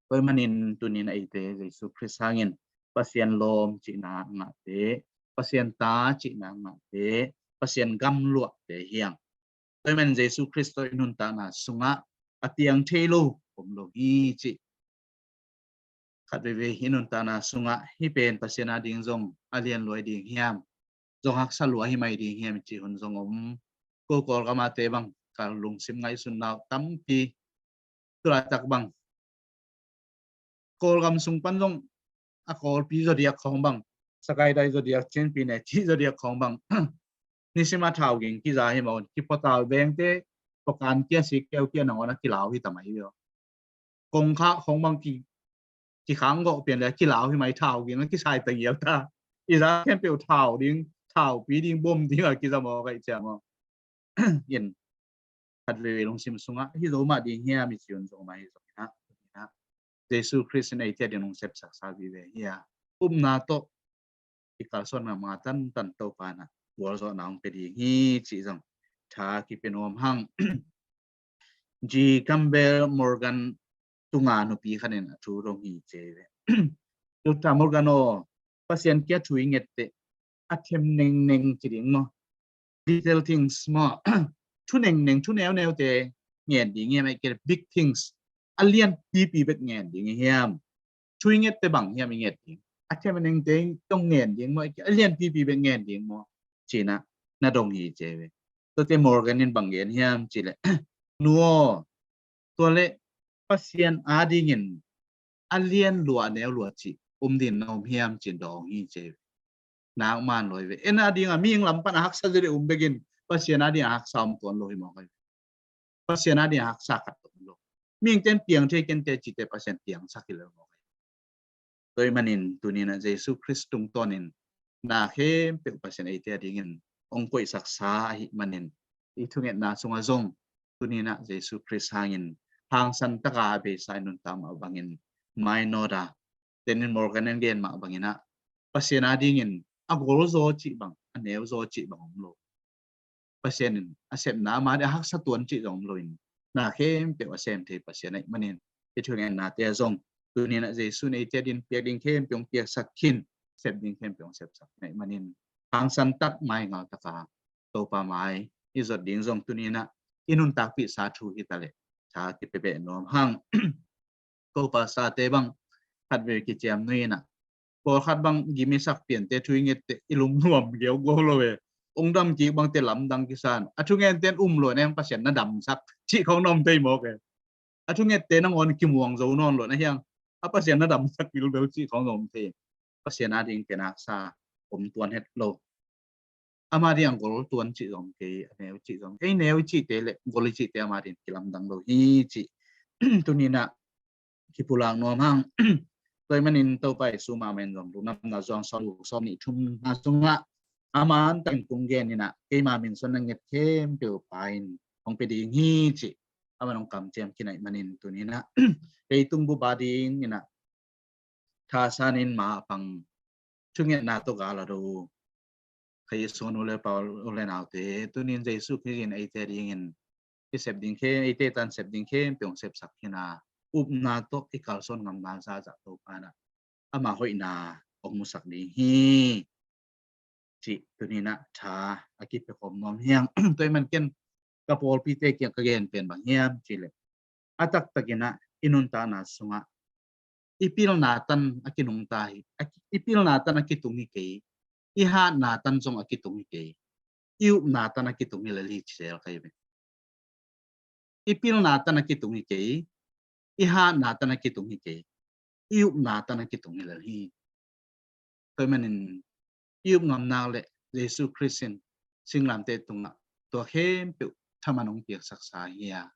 Tua ahih manin tuni in ah eite Jesu Khrist hangin Pasian lawm cihna ngahte, Pasian ta cihna ngahte, Pasian gamluahte hi hang. Tua ahih manin Jesu Khrist tawh i nuntakna sungah a piang thei lo om lo hi cih. Khat veivei i nuntakna sungah hih pen Pasian a ding zong a lian lua ding hiam, zong haksa lua hi mai ding hiam cih hun zong om. Ko Kawlgam a te bang ka lungsim ngaihsutna uh tampi, tu laitak bang Kawlgam sung pan zong a Kawlpi zodiak khawng bang, Sagaing dai zodiak, Chinpi ne cih zodiak khawng bang, nisim a thau ging kiza hi mawk, kipawtawi bengte, pawkan kia sik keu kia nangawn a kilau hi ta mai hi aw. Kongkhak khawng bang ki, kikhang gawh pian le kilau hi mai, thau ging a kisai ta ngial ta. I za khempeuh thau ding, thaupi ding, bom ding a kiza mawk a i ciam aw. In khat veivei lungsim sungah hi zo mah ding hiam i ci un, zo mah hi zo in ah, in ah, Jesu Khrist in eite a ding hong sepsaksa vive hi a, upna tawh i kalsuan mahmah tantan Topa in ah gualzawhna hong pia ding hi cih zong tha kipia nuam hang. G. Campbell Morgan tunga nupi khat in a thu dong hi ci ve. Doctor Morgan aw, Pasian kia thu i nget teh a them nengneng ci ding maw, little things maw, thu nengneng, thu neuneute ngen ding hiam, ahih kei leh big things, a lianpipi bek ngen ding hiam? Thu i ngette bang hiam i nget ding? A them a nengte tawh ngen ding maw, ahih kei leh a lianpipi bek ngen ding maw, ci-in ah na dong hi ci ve. Tuate Morgan in bang gen hiam cih leh, nu aw, tua leh Pasian a dingin a lian lua, a neu lua cih om ding na om hiam ci-in dong hi ci ve. Nak man lo hi ve. En a ding a mihing lam pan a haksa zia ding om bekin Pasian a ding a haksa om tuan lo hi mawk hi ve. Pasian a ding a haksa khat om lo. Mihingte in piang thei kei inteh cihte Pasian piangsak hi lo mawk hi. Tua ahih manin tuni in ah Jesu Khrist tungtawnin na khempeuh Pasian eite a dingin hong koihsaksa ahih manin i thungetna sungah zong tuni in ah Jesu Khrist hangin hangsan taka a beisa i nuntak mah bangin, mai nawt a, tenin Morgan in gen mah bangin ah, Pasian a dingin a golzaw cih bang, a neuzaw cih bang om lo. Pasian in a sepna ama ding a haksa tuan cih zong om loin, na khempeuh a sem thei Pasian ahih manin i thungennate ah zong tuni in ah Jesu in eite a dingin piak ding khempeuh hong piaksak khin, sep ding khempeuh hong sepsak khin ahih manin, hangsan tak, mai ngal taka Topa mai i zot ding zong tuni in ah i nuntakpihsa thu hi ta leh tha kipia beh nuam hang. Ko pastorte bang khat vei kiciam nui in ah, pawlkhat bang gim i sak piante thu i ngette i lungnuam geuh geuh lo e. Hong dam kik bangte lamdang kisa in, a thungente in um lo in, "Pasian na damsak," cih khawng na om thei mawk e. A thungette nangawn kimuang zo nawn lo in, "Ahi hang, a Pasian na damsak bilbel," cih khawng na om thei. Pasian a ding pen haksa om tuan het lo. Ama ding a gol tuan cih zong om kei, a neu cih zong om kei. Ei neu i cihte leh gol i cihte ama ding kilamdang lo hi cih tuni in ah kipulak nuam hang. Tua ahih manin Topa Jesu mahmah in zong, Lungdamna Johan sawm, sawm nih, thumna sungah, ama antakin kong gen in ah, keima min suang na nget khempeuh Pa in hong pia ding hi cih aman hong kamciam khin ahih manin tuni in ah leitung bup a ding in ah thasan in, ma a pang, thungetna tawh gal a do uh, Kha Jesu a nu le pa, u le naute, tuni in Jesu Khrist in eite a dingin i sep ding khem, eite tan sep ding khempeuh hong sepsak khin a, upna tawh i kalsuan ngamna zahzah Topa in ah ama hoihna hong musak ding hi cih tuni in ah tha a kipia khawm nuam hi hang. Tua ahih manin ken ka pawlpite kiang ka gen pen bang hiam cih leh, a taktakin ah i nuntakna sungah i pilna tan a kinungta hi, a ki-, i pilna tan a kitung hi kei, i hatna tan zong a kitung hi kei, i upna tan a kitung hi lel hi ci zel ka hi ve. I pilna tan a kitung hi kei, i hatna tan a kitung hi kei, i upna tan a kitung hi lel hi. Tua ahih manin i up ngam nak leh Jesu Khrist in singlamteh tungah tua khempeuh thaman hong piaksaksa hi a,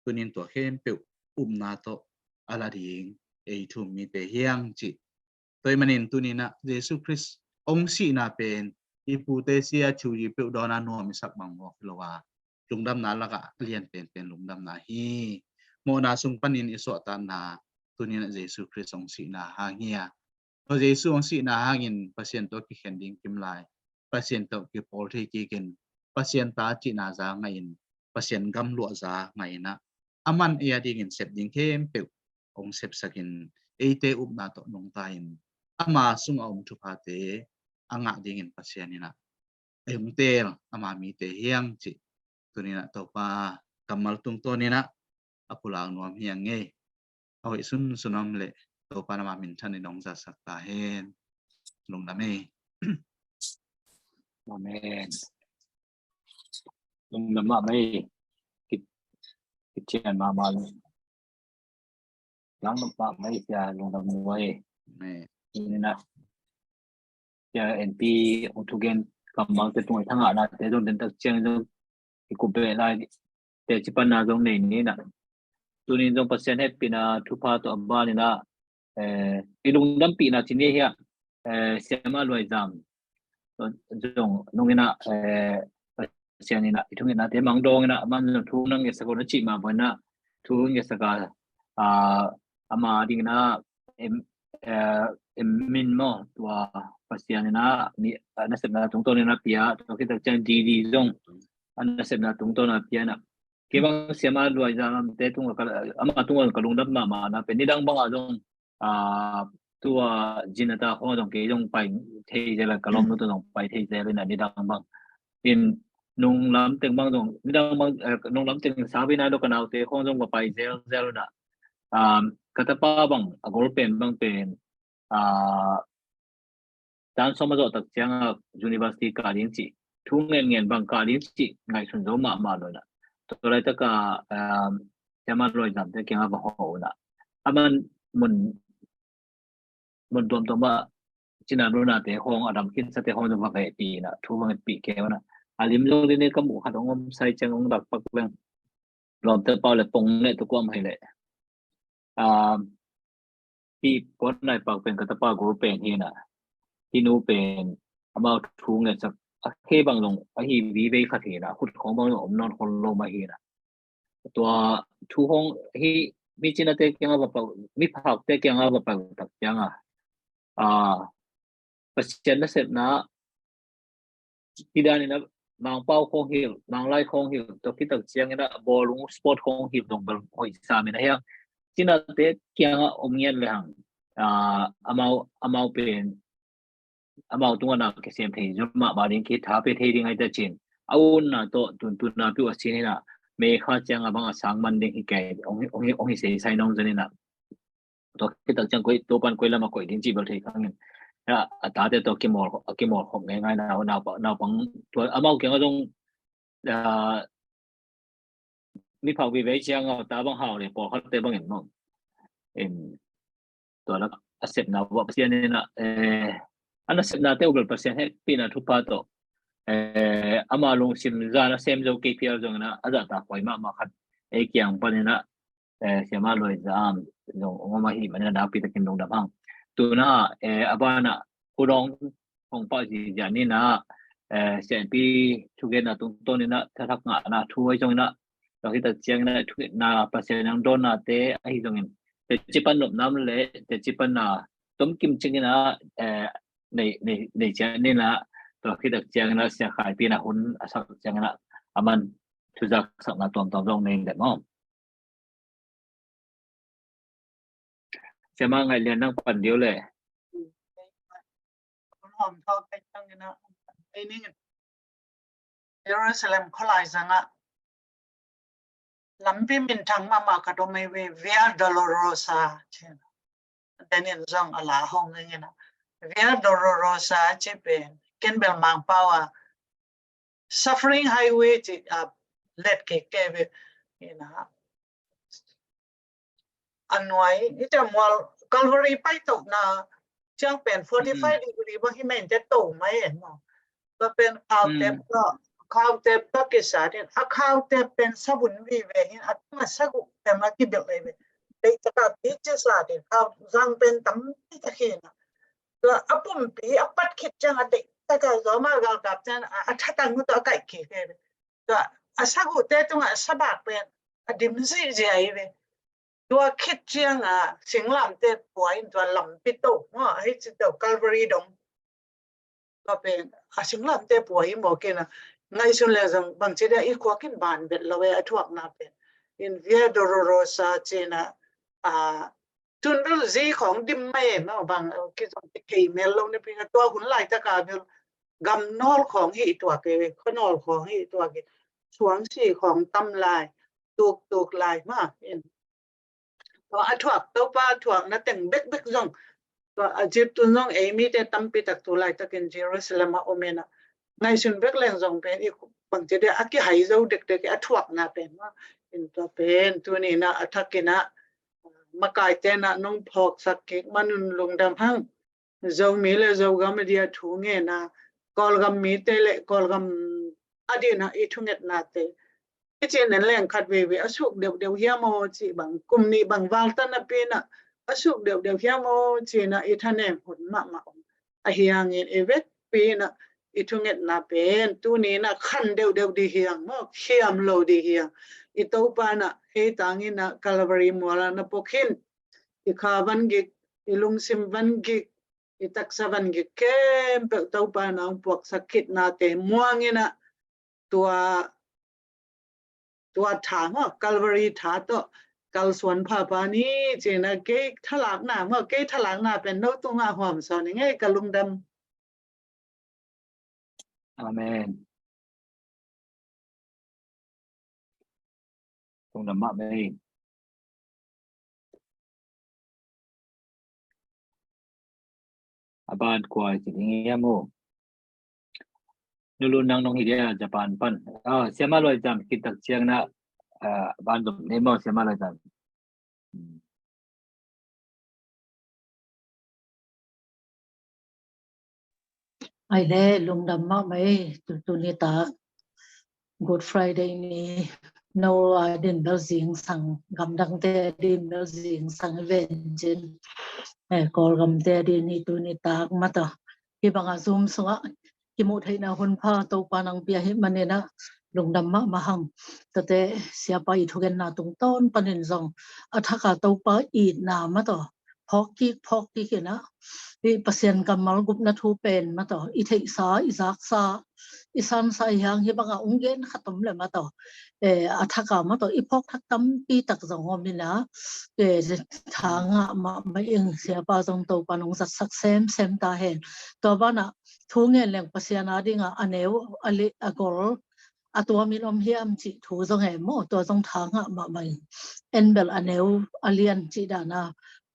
tunin tua khempeuh upna tawh a la ding ei thu-um mite hi hang cih. Tua ahih manin tuninah Jesu Khrist hong sihna pen i pute sia thiuyi peuh dawnah nuam i sak bang mawk hi lo a, lungdamna lakah a lian penpen lungdamna hi. Mawhna sung panin i suahtakna tuninah Jesu Khrist hong sihna hang hi a, tua Jesu hong sihna hangin Pasian tawh kikhen ding kim lai, Pasian tawh kipawl thei kikin, Pasian ta cihna za ngahin, Pasian gam luahza ngahinah, aman ei a dingin sep ding khempeuh hong sepsakin, eite upna tawh nungta-in, ama sungah om thuphate a ngah dingin Pasian inah ei hong teel ama mite hi hang cih tuninah Topa kammal tungtawninah a pulak nuam hi hang ei. A hoih sunsun om leh Topa nama minthan in hong zasak ta hen. Lungdam ei. Amen. Lungdam mahmah ei. Kit, kithian mahmah leh. Lungdam mahmah ei sia, lungdam nuam ei. Amen. Tuninah sia en pi hong thugen kammalte tungah i thangahnate zong den tak ciang zong i kup beh lai teci panna zong nei ninah. Tunin zong Pasian hehpihna thupha tawh a baninah, eh, i lungdampihna ci ni hiah, eh, Siama Luaizam zong nunginah, eh, Pasian inah i thungetnate mang dawnginah aman zong thu nang ngetsak uh na cih mah banginah thu ngetsak a, ah, ama dinginah em, eh, em min maw tua Pasian inah mi, ah, nasepna tungtawn inah pia, tua khit tak ciang D D zong a nasepna tungtawn a pia inah. Kei bang Siama Luaizamte tungah ka, ama tungah ka lungdam mahmahna pen nidang bangah zong, ah, tua Jinata khawng zong kei zong pai thei zel a, ka lawmnu tawh zong pai thei zel inah nidang bang. In nung lam teng bang zong, nidang bang, eh, nung lam teng sabi nai lo ka naute khawng zong va pai zel zel inah. Um, ka tapa bang, a gol pen bang pen, ah, tan sawm a zawh tak ciangah university kah ding cih, thu ngen ngen bang kah ding cih ngaihsun zo mahmah lo inah. Tua laitakah, um, Siama Luaizamte kiangah va hawh uh inah. Aman mun, mun tuamtuam ah cina nunate khawng, a dam khinsate khawng zong va vehpih inah, thu va ngetpih kei uh inah. A lim zong dini ka muh khat hong om sai ciang hong dak pak leng. Lawmte pau le pong neh tuk uh am hei leh. Ah, hih Puan Nai Pak pen ka tapa gol pen hi inah. Hih nu pen amau thu ngetsak a, khe bang zong ahi vivei khat hi inah, khut khawng bang zong om nawn khol lo mah hi inah. Tua thu khawng hih mi cinate kiangah va pai uh, miphakte kiangah va pai uh tak ciangah, ah, Pasian nasepna hi danin a Mangpau khawng hilh, Manglai khawng hilh, tua khit tak ciangin a bawlung sport khawng hilh zong bel hoih sam in a hiang. Cinate kiangah om ngiat le hang, ah, amau, amau pen, amau tungah na kisem thei zul mahmah ding, kitha pe thei ding ahi ta cin. A unna tawh tuntun napi uh a sin in a, May kha ciangah bang a sang man ding hi kei, hong hi, hong hi, hong hi seisai nong zan in a. Tua khit tak ciang koi, tua pan koi lam a koih ding cih bel thei khang in. A, a tate tawh kimawl, a kimawl khop ngeingai na, naupang, naupang tua amau kiangah zong, ah, miphak vive ciang a ta bang hau le pawlkhatte bangin maw. In, tua lak a sepna uh ah Pasian in a, eh, a nasepnate uh bel Pasian hehpihna thupha tawh, eh, ama lungsim zan a sem zo kei phial zongin a, a zahtak huai mahmah khat ei kiang panin a, eh, Siama Luai Zam zong hong om ahih manin a nakpi takin lungdam hang. Tuna, eh, a banah Pu Dawng hong pah ziahziah ni in a, eh, Sianpi thugenna tungtawn in a, thathak ngahna thu ahi zongin a, tua khit tak ciangin a, thugenna Pasian hong dawnnate ahi zongin, teci pan nopna om leh teci panna tomkim ciangin a, eh, nei, nei, nei ciat ni in a, tua khit tak ciangin a, Sia Khaipi in a hun a sak ciangin a, aman thuzak sakna tuamtuam zong nei in deuh maw. Siama Ngaih Lian nang pan dih o leh. Hawm thawk kei tang in a, ei ning in. Jerusalem khualai zangah lampi minthang mahmah khat om ei ve, Via Dolorosa ci in a. Denin zong a la hong ing in a. Via Dolorosa ci pen, ken bel Mangpau a Suffering Highway ci a, let kei kei ve in a. A nuai, i te mual Calvary paito na ciang pen forty five degree bang hi mai in te to mai en maw. Tua pen khau te, khaute pakisa din, a khaute pen sabun vive hin, a tunga sagu pen a kibil lei ve. Deitaka kici sa din, khau zang pen tampi ta khin a. Tua a pumpi a pat khit ciang a deitaka zoma galkap ciang a, a thatang uh tawh a kaih kik ve. Tua a sagute tunga a sabak pen a dim zihziah hi ve. Tua khit cianga singlamte pua in tua lampi to maw, ahi ci to Calvary dong. Tua pen a singlamte pua hi maw kina. Ngaihsun le zong bangci dia i khuak in ban bet lo e a thuakna pen. In Via Dolorosa cina a tun bel zi khong dim mai e maw bang kizong kithei mel lo ni pi tua hun laitaka bel gam nawl khong hi tuak e, khuanawl khong hi tuak e, suangsi khong tam lai, tuktuk lai ma in. Tua a thuak Topa a thuakna teng bekbek zong tua a zip tun zong ei mite tampi tak tu laitakin Jerusalem a om ina ngaihsun bek leng zong pen i bangci dia a kihai zo dekdek a thuakna pen ma in tua pen tunina a thakina makaite na nong phawksak kik manun lungdam hang. Zomi le Zogam a dia thu ngena Kawlgam mite le Kawlgam a dina i thungetnate i cin en leng khat veve a suk deuhdeuh hiam aw ci bang kum nih bang valtan a pina a suk deuhdeuh hiam aw cina i thanem hun mahmah om ahi hangin i vekpi ina i thungetna pen tunina khan deuhdeuh di hiang maw khiam lo di hiang i Topa na ei tangina Calvary muala na pok hin i kha van gik i lungsim van gik i taksa van gik khempeuh Topa na hong puaksak khitnate muangina tua tua tha maw Calvary tha tawh kalsuan phapa ni cina kei thalakna maw kei thalakna pen no tunga huam sawn i ngei ka lungdam. Amen. Lungdam mahmah ei. A ban kua i ci ding hiam uh? Nulu nang nong hi dia Japan pan. Ah, siama loi jam kitak ciang na ah, ban dom ne maw siama loi jam. Ai le lungdam mahmah ei tutu ni tak Good Friday ni no a din bel zingsang gamdangte a din bel zingsang i ven cin eh, Kawlgamte a din hi tu ni tak mata hi banga Zoom sungah kimuh theihna hun pha Topa nang pia hi manina lungdam mahmah hang. Tate siapa i thugenna tungtawn panin zong a thaka Topa itna mataw phawk kik phawk kik ina i Pasian kammal gupna thu pen mataw i theihsa i zaksa i sansa i hiang hi banga ung gen khat om le mataw eh, a thaka mataw i phawk thak tampi tak zong om ina eh, tha ngah mahmah ing siapa zong Topa nong zatsak semsem ta hen. Tua bana thu ngen leng Pasian a dinga a neu a li a gol a tua min om hiam cih thu zong e maw tua zong tha ngah mahmah in en bel a neu a lian cih dana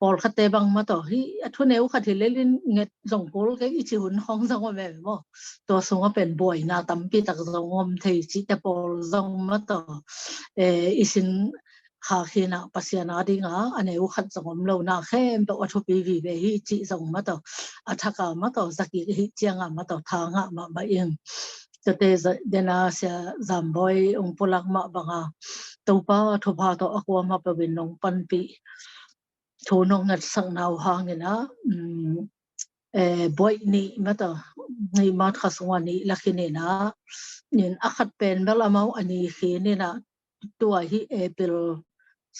pawlkhatte bang mataw hi a thu neu khat hi lelin nget zong kul kei i ci hun hong zong om e maw tua sungah pen buaina tampi tak zong om thei cihte pawl zong mataw eh, i sin kha khinah Pasian a dinga a neu khat zong om lo na khempeuh a thupi vive hi cih zong mataw a thaka mataw zakik hi cianga mataw tha ngah mahmah ing. Tate dena sia zambawi ung pulak mah banga Topa thupha tawh a kuamah peuhin nong panpih thu nong ngatsakna uh hangina eh, buaih nih mataw nih mat kha sunga nih lakhinina in a khat pen bel amau a ni khinina tua hi April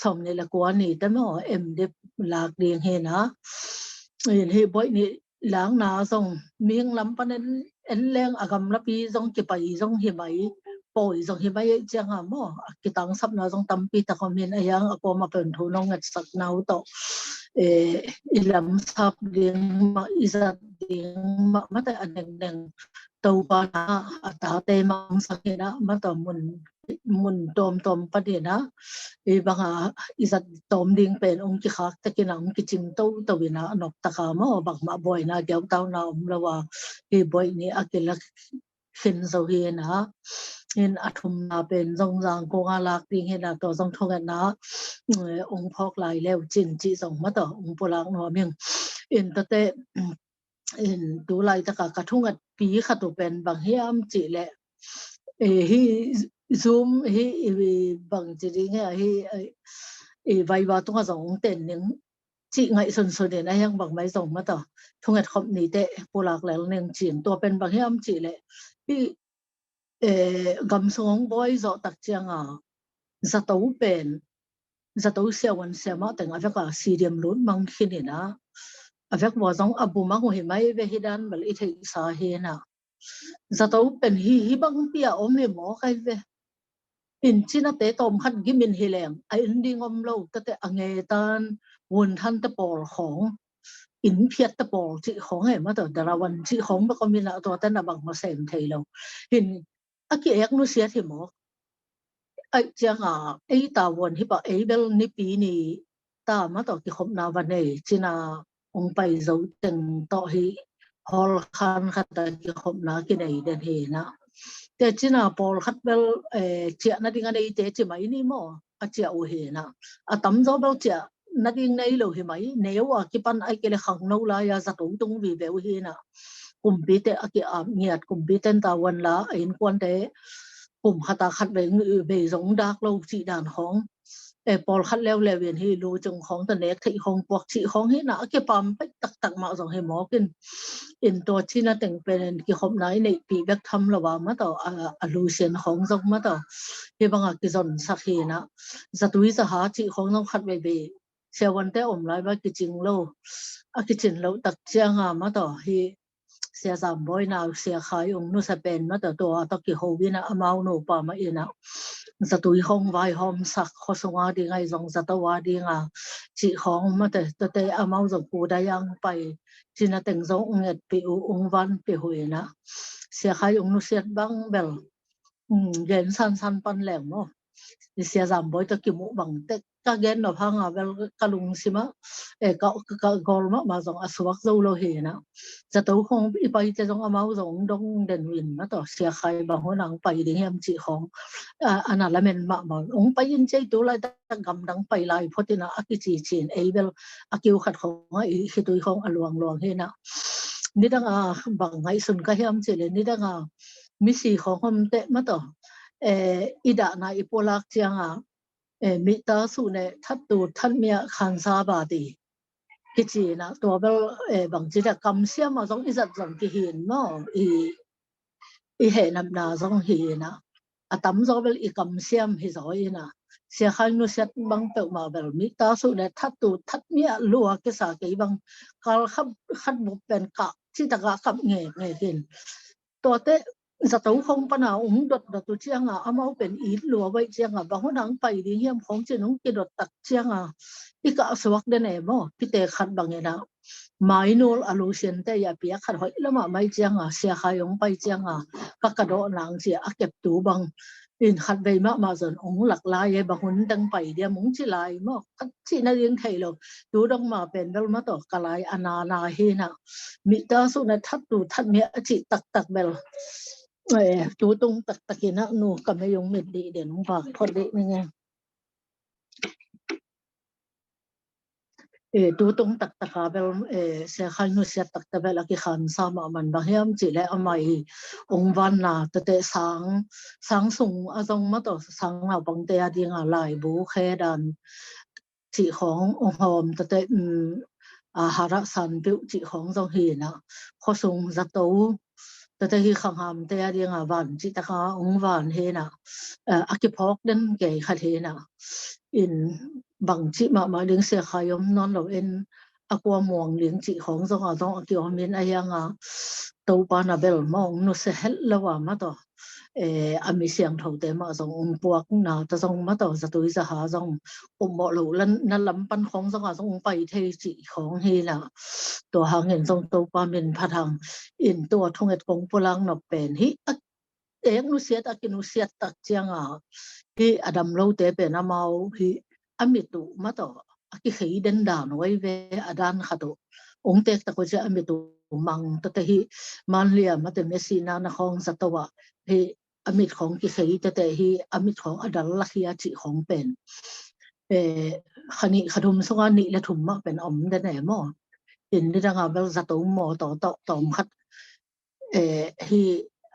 sawm nih le kua ni te maw em dip lak ding hina in hi buaih nih lakna zong mihing lam pan en en leng a gamlapi zong kipai zong hi mai pawi zong hi mai ei cianga maw a kitangsapna zong tampi tak om hin a hiang a kuama pen thu nong ngatsakna uh tawh eh, i lamsap ding mah i zat ding mah mate a nengneng Topa na a tate mah ang sakina mataw mun mun tawmtawm panina i banga i zat tawm ding pen ong kikhak takina ong kicing toto ina a nop taka maw bangmah buaina giautauna om lo a hi buaih nih a kilak khin zo hi ina in a thumna pen zong zangkong a lak ding hina tua zong thungetna ong phawk lai leu cin cih zong mataw ong pulak nuam ing in tate in tu laitaka ka thungetpi khat uh pen bang hiam cih leh Eh, hi Zoom hi, i bang ci ding hi, hi, i Viber tungah zong hong ten ning cih ngaihsunsun in a hiang bangmai zong mataw. Thunget khop ni teh pulak lel ning cin tua pen bang hiam cih leh. Hi, eh, gam sung hong bawi zawh tak cianga zato pen, zato siavuan siamah teng a veka sidiam lut mang khin ina. A vek vua zong a bu mang uh hi mai ve hi dan bel i theihsa hi ina. Zato pen hi, hi bangpi a om hi maw kai ve. In cinate tawm khat gimin hi leng a in ding om lo, tate a ngetan, vunthan te pawl khawng, in phiat te pawl cih khawng he mataw, dalawan cih khawng bek om ina tua ten a bang maw sem thei lo. Hin a ki-ek nusiat hi maw. Aih cianga ei tavuan hi pah ei bel nipi ni ta mataw kikhopna va nei cina hong pai zo teng tawh hi hall khan khata kikhopna kinei den hi na. Te cina pawlkhat bel, eh, ciah nading a neite ci mai ni maw, a ciah uh hi na. A tamzaw bel ciah nading nei lo hi mai, neu a kipan ai kei le khangno lai-a zato tung vive uh hi na. Kumpite a ki-ap ngiat, kumpite tavuan la a innkuante kum khata khat vei, vei zong dak lo cih dan khawng. Eh, pawlkhat leuleu in hi lu cung khawng ta nek theih khawng puak cih khawng hi na a kipam pek taktak mah zong hi mawk in. In tua cina teng pen kikhopna i neihpih bek tham lo a mataw, a, a lusian khawng zong mataw. Hi banga kizonsak hi na. Zatui zaha cih khawng zong khat veivei siavuante om lai ba kicing lo. A kicin lo tak cianga mataw hi Sia Zam Bawi nau Sia Khai ung nusia pen mataw tua tawh kiho ina amau nupa mah ina. Zatui khawng vaihawmsak khuasunga ding ai zong zato a dinga cih khawng mataw tate amau zong kudai ang pai cina teng zong ung etpih uh ung vanpih uh ina. Sia Khai ung nusiat bang bel, mm, gen sansan pan leng maw. I Sia Zam Bawi tawh kimuh bang tek ka gen nop hanga bel ka lungsimah, eh, ka, ka, ka gawl mahmah zong a suak zo lo hi na. Zato khawng i paite zong amau zong dong den uh in mataw Sia Khai bang hun ang pai ding hiam cih khawng, a, a na lamen mahmah. Ung pai in cei tu laitak gamdang pai lai phot ina a kici cin ei bel a kiu khat khawng a i khitui khawng a luangluang hi na. Nidanga bang ngaihsun ka hiam cih le nidanga misi khawng om teh mataw, eh, i dahna i pulak cianga, eh, mihta suh ne thattu thatmia khansa ba ti kici na tua bel, eh, bangci dah kamsiam a zong i zat zong kihin maw i, i hehnapna zong hi na. A tamzaw bel i kamsiam hi zaw ina. Sia Khai nusiat bang peuhmah bel mihta suh ne thattu thatmia lua kisa kei bang kal khat, khat bup pen kah citaka kap ngekngek in. Tuate zato khawng pana ung dotdot uh cianga amau pen it lua baih cianga bang hun ang pai ding hiam khawng cin ung kidot tak cianga i kah suak den e maw kite khat bang ina. Mainul a lusiante a piak khat hoih lamah mai cianga Sia Khai ung pai cianga ka ka dawh nang cia a keptu bang in khat vei mahmah zon ung lak lai e bang hun dang pai diam ung ci lai maw khat cih nading thei lo. Tu dong ma pen bel mataw ka lai a nana hi na. Mihta suh na thattu thatmia a cih taktak bel, eh, tu tung taktak ina nu ka mei ung mit dih den ung vak phot dih ning e. Eh, tu tung taktaka bel, eh, Sia Khai nusiat taktak bel a kikhansa mahmah bang hiam cih le amah i ung vanna tate sang, sang sung a zong mataw sang naupangte a dinga laibu khe dan cih khawng ung hawm tate, um, a harah san peuh cih khawng zong hi na. Khuasung zato tate hi khanghamte a dinga van cih taka ung van hi na. Eh, a kiphawk den kei khat hi na. In bang cih mahmah ding Sia Khai om nawn lo in a kua muang ding cih khawng zong a zong a kiom in a hianga Topa na bel mawng nusia het lo a mataw. Eh, a mi siangthote mah zong ung puakna ta zong mataw zatui zaha zong ummawh lo lan na lam pan khawng zong a zong ung pai thei cih khawng hi na. Tua hangin zong Topa min phat hang in tua thunget kong pulang nop pen hi a ek nusiat a kinusiat tak cianga hi a dam lote pen amau hi a mit uh mataw a kikhei den dan uh ai ve a dan khat uh ung tek tak uh cia a mit uh mang tate hi manlia mate mesina na khawng zato ah hi a mit khawng kikhei tate hi a mit khawng a dal lak hi a cih khawng pen. Eh, kha nih kha thum sunga nih le thum mah pen om den e maw. In nidanga bel zato maw tawh tawh tawm khat eh, hi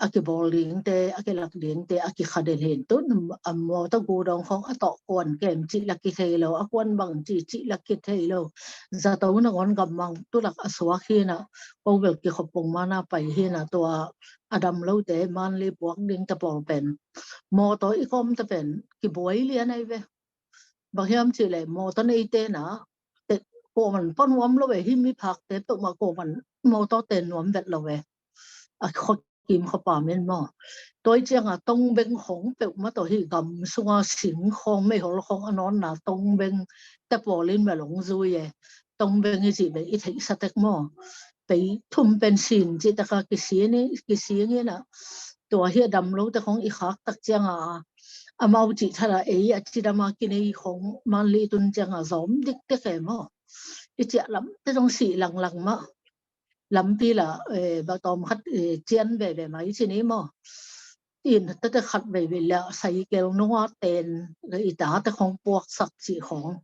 a kibawl dingte, a kilak dingte a kikha den hi. Tun a mawtaw gu dong khawng a tawh kuan kem cih la kithei lo, a kuan bang ci cih la kithei lo. Zato nangawn gammang tulak a suak hi na, ko bel kikhop pong mana pai hi na, tua a dam lote Manli puak dingte pawl pen mawtaw i kawmte pen kibuai lian ahi ve. Bang hiam cih leh mawtaw neite na, te, kuaman pua nuam lo ve, hi miphakte peuhmah kuaman mawtaw ten nuam vet lo ve. A khua kim khua pam in maw. Tua i cianga tongbeng khawng peuhmah tawh hi gam sunga sing khawng meihol khawng a nawnna tongbeng te pawlin bel hong zui e. Tongbeng i cih bel i theihsa tek maw. Pei thum pen sin cih taka kising i, kising ina. Tua hi a dam lote khawng i khak tak cianga amau cih thala ei a cidama kinei khawng Manli tun cianga zawm dikdek e maw. I ciah lamte zong sih langlang mah. Lampi la, eh, ba tawm khat, eh, cian veve mai ci ni maw. In tate khat veve la saikel nunga ten, i tate khawng puaksak cih khawng.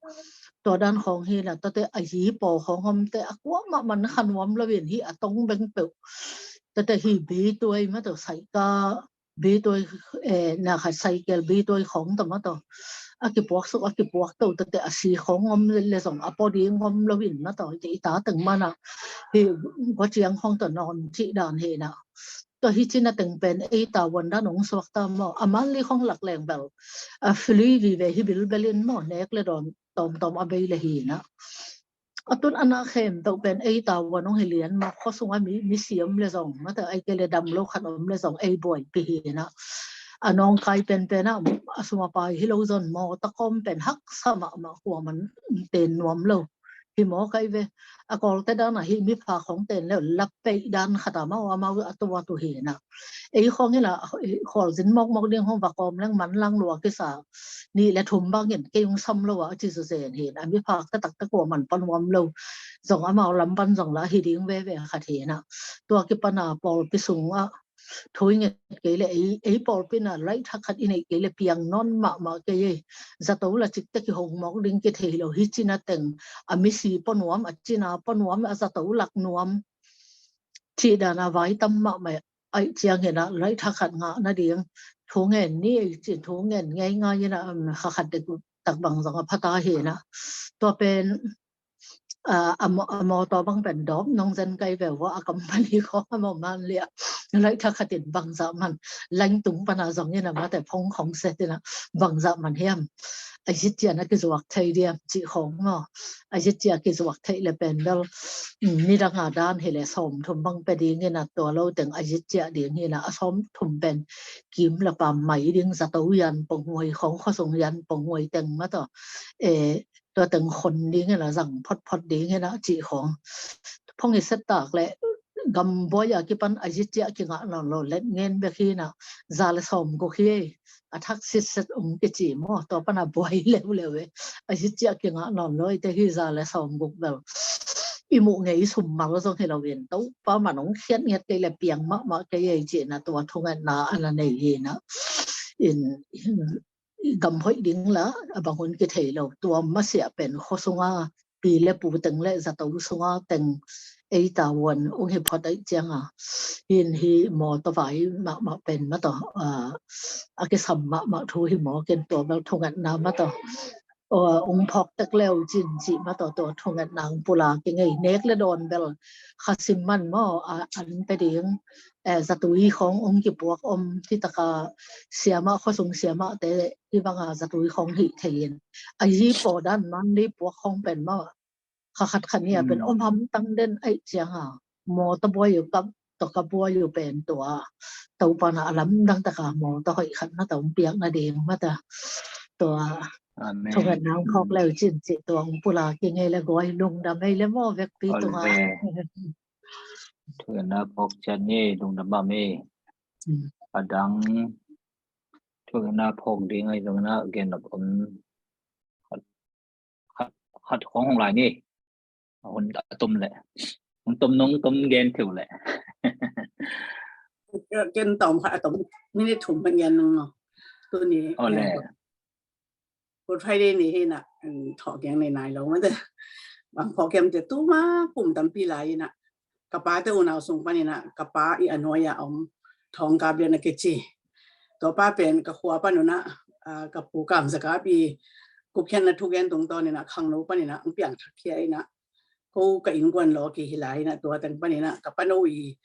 Tua dan khawng hi la tate a hi paw khawng omte a kuamah man kha nuam lo in hi a tongbeng peuh. Tate hi bituai mah tawh saika bituai, eh, na khat saikel bituai khawng tawh mah tawh. A kipuak suk, a kipuak to tate a si khawng om le zong a pua ding om lo in mah tawh. I ta teng mana hi gua ciang khawng tawh nawn cih dan hi na. Tua hi cina teng pen ei tavuan dan hong suak ta maw. A Manli khawng lak leng bel a fili vive hi bilbel in maw, nek le dawn tawmtawm a bei le hi na. A tun a nak khempeuh pen ei tavuan hong hi lian maw, khua sunga mi, misi om le zong, mate ai ke le dam lo khat om le zong ei buaipi hi na. A nawngkai penpen a, a sum a pai hi lo zon maw, ta kawm pen haksa mahmah, kuaman ten nuam lo. Hi maw kai ve, a kawlte dan a hi miphak hong ten le lap peih dan khat a maw, amau a tuat uh hi na. Ei khawng ina, khualzin mawkmawk ding hong va kawm leng man lang lua kisa. Nih le thum bangin kei hong sam lo a, a ci zuzen hi na. A miphak taktak kuaman pua nuam lo. Zong amau lam pan zong la hi ding veve khat hi na. Tua kipana pawlpi sungah thu i nget kei le ei, ei pawlpi na laithak khat i neih kei le piang nawn mahmah kei ei. Zato la cikte kihong mawk ding kithei lo hi cina teng. A misi pua nuam, a cina pua nuam, a zato lak nuam. Cih dan a vai tam mahmah aih ciang hi na, laithak khat ngah nading thu ngen ni ei cin thu ngen ngeingai hi na, um, kha khat dek tak bang zong a phata hi na. Tua pen, ah, a maw, a mawtaw bang pen dawp nong zen kai ve ua, a company khawng a maw Manli a laithak khat in bangzah man, laing tung pana zong hi na, mate phong khawng set hi na, bangzah man hiam. A zit cian a kizuak thei diam cih khawng maw. A zit ciah kizuak theih le pen bel, mm, nidang a dan hi le sawm thum bang pe ding hi na, tua lo teng a zit ciah ding hi na, a sawm thum pen kim le pam mai ding, zato yan ponghuai khawng, khuasung yan ponghuai teng mah tawh. Eh, tua teng khon ding hi na, zang photphot ding hi na cih khawng. Phong i set tak le gam buai a kipan a zit ciah kingah nawn lo let ngen bek hi na, za le sawm guk hi. A thak sitset ung kici maw, tua pana buai leuleu e. A zit ciah kingah nawn lo, i te hi za le sawm guk bel. I muh ngei sum mal zong hi lo in, Topa man hong khiat ngiat kei le piang mahmah kei ei cih na, tua thungetna a na nei hi na. In, in, i gam hoih ding la, a bang hun kithei lo, tua masiah pen khua sunga pi le pu teng le zato sunga teng ei tavuan ung hi phot aih cianga. Hin hi maw tawh vai mahmah pen mah tawh, ah, a kisam mahmah thu hi maw ken tua bel thungetna mah tawh. Ah, ung phawk tek leu cin cih mah tawh tua thungetna ung pula kingei nek le dawn bel kha sim man maw, ah, an pe ding, eh, zatui khawng ung kipuak om hi taka siamah khuasung siamah te hi banga zatui khawng hih thei in. A hi paw dan man li puak khawng pen maw. Kha khat kha nia pen om hamtang den aih cianga. Maw ta buai uh kap, tawh ka buai uh pen tua. Topa na a lamdang taka maw ta hoih khat na ta hong piak nading mah ta. Tua. Amen. Thungetna hong phawk leu cin cih tua hong pula kingei le guai lungdam ei le maw vekpi tunga. Thungetna phawk cian ni lungdam mah mi. A dang thungetna phawk ding ahi zongin a gen nop om khat, khat, khat khawng hong lai ni. A hun a tom leh. Hong tom nong tom gen theu leh. Ken tom khat a tom minute thum hong gen nong no. Tuni. Aw le. Good Friday ni hi na, thawh kiang nei nai lo mate. Bang phawk hiam te tuma kum tampi lai hi na. Ka pa te unau sung pan hi na, ka pa i a nuai a om. Thawngkap Lian a kici. Tua pa pen ka khua pan un ah, ah, ka pu Kam Za Kap i gupkhiatna thugen tungtawn in ah khangno pan in ah hong piangthak khia in ah, ko ka innkuan law kihi lai in ah, tua teng pan in ah ka pano i,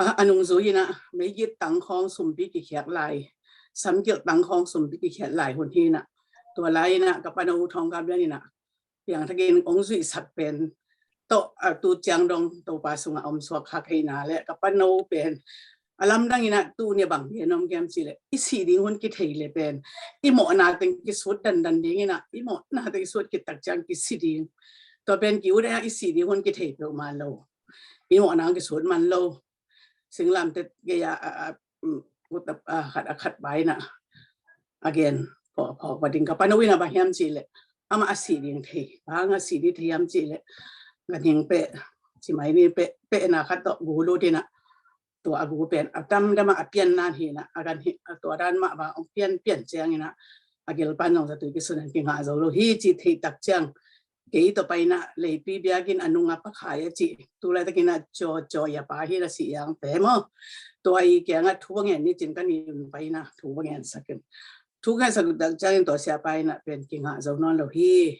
a, a nungzui in ah meigit tang khawng sumpi kikhiat lai, samgilh tang khawng sumpi kikhiat lai hun hi in ah, tua lai in ah ka pano Thawngkap Lian in ah piangthakin hong zuihsak pen tawh, a, tu ciang dong Topa sungah om suak kha kei na leh ka pano pen a lamdang in ah tuni a bang gen om hiam cih leh, i sih ding hun kithei leh pen i mawhna teng kisut dandan ding in ah, i mawhna teng kisut khit tak ciang kisi ding. Tua pen ki ut ah i sih ding hun kithei peuhmah lo, i mawhna kisut man lo. Singlamteh gei a, a, a, um, ut a, a, khat a khat pai in ah a gen phawk, phawk va ding ka pano in ah bang hiam cih leh, amah a sih ding thei, bang a sih ding thei hiam cih leh, ganhing peh, ci mai ni peh, pehna khat tawh gu lut in ah, tua a gu pen a damdam a pian nan hi in ah, a ganhing, a tua dan mah bang hong pian pian ciang in ah, a gil pan zong zatui kisun in kingah zo lo hi ci thei tak ciang, kei tawh pai in ah Leipi biakinn a nung a Pa Khai a cih, tu laitak in ah Caw, Caw i a pa hi in ah, si iang te maw. Tua i kiangah thu va ngen ni cin ka ni un pai in ah thu va ngensak in. Thu ngensak tak ciangin tua siapa in ah pen kingah zo nawn lo hi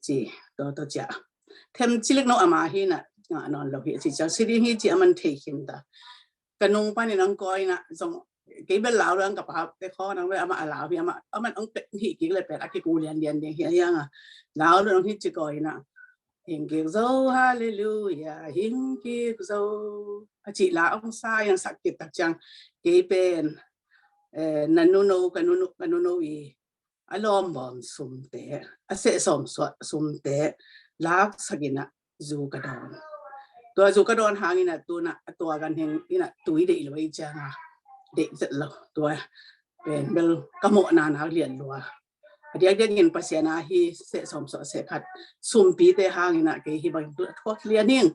ci, tua, tua ciah. Them cilik no ama hi in ah ngah nawn lo hi ci ciang, si ding hi ci a man thei khin ta. Ka nung panin hong kawi in ah zong, kei bel lau lo ang, ka pate khawng nang bel amah a lau hi, amah, amah hong pet hih kik leh pen a kiku lianlian ding hi a hiang a. Lau lo hong hi ci kawi in ah, hing kik zo, halleluia, hing kik zo, a cih la hong sa in ah sak kik tak ciang, kei pen, eh, na nuno, ka nuno, ka nuno i a lawmbawm sumte, a seh sawm suah sumte laksak in ah zu ka dawn. Tua zu ka dawn hang in ah tu in ah, a tua ganhing in ah tui deih lo i ciang a, deih zet lo. Tua pen bel ka mawhna nak lian lua. A diakdiak in Pasian a hi seh sawm suah seh khat sumpite hang in ah kei hi bang tu a thuak lian hing.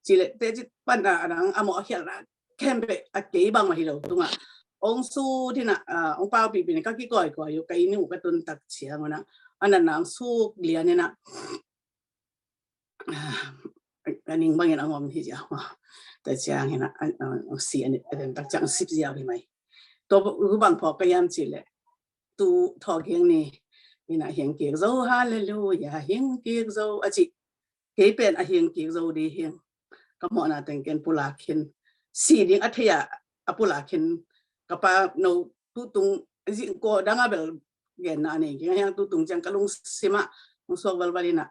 Ci leh teci pan a dang a mawh a khialh nak khempeuh a kei bangmah hi lo tungah hong sut in ah, ah, hong paupih pih in ka kikawikawi uh, ka inn uh ka tun tak ciang un ah a natna hong suk lian in ah, ah, a ning bangin hong om hi cia. Tua ciangin ah, ah, ah, si a ni, a den tak ciang sip ziau hi mai. Tua bang phawk ka hiam cih leh, tu thawhkik ni in ah hing kik zo, halleluia, hing kik zo a cih. Kei pen a hing kik zo ding hing, ka mawhna teng ken pulak khin, si ding a thei a, a pulak khin. Ka pano tutung zingkaw dang a bel genna a nei kei a hiang, tutung ciang ka lungsim ah hong suak valval in ah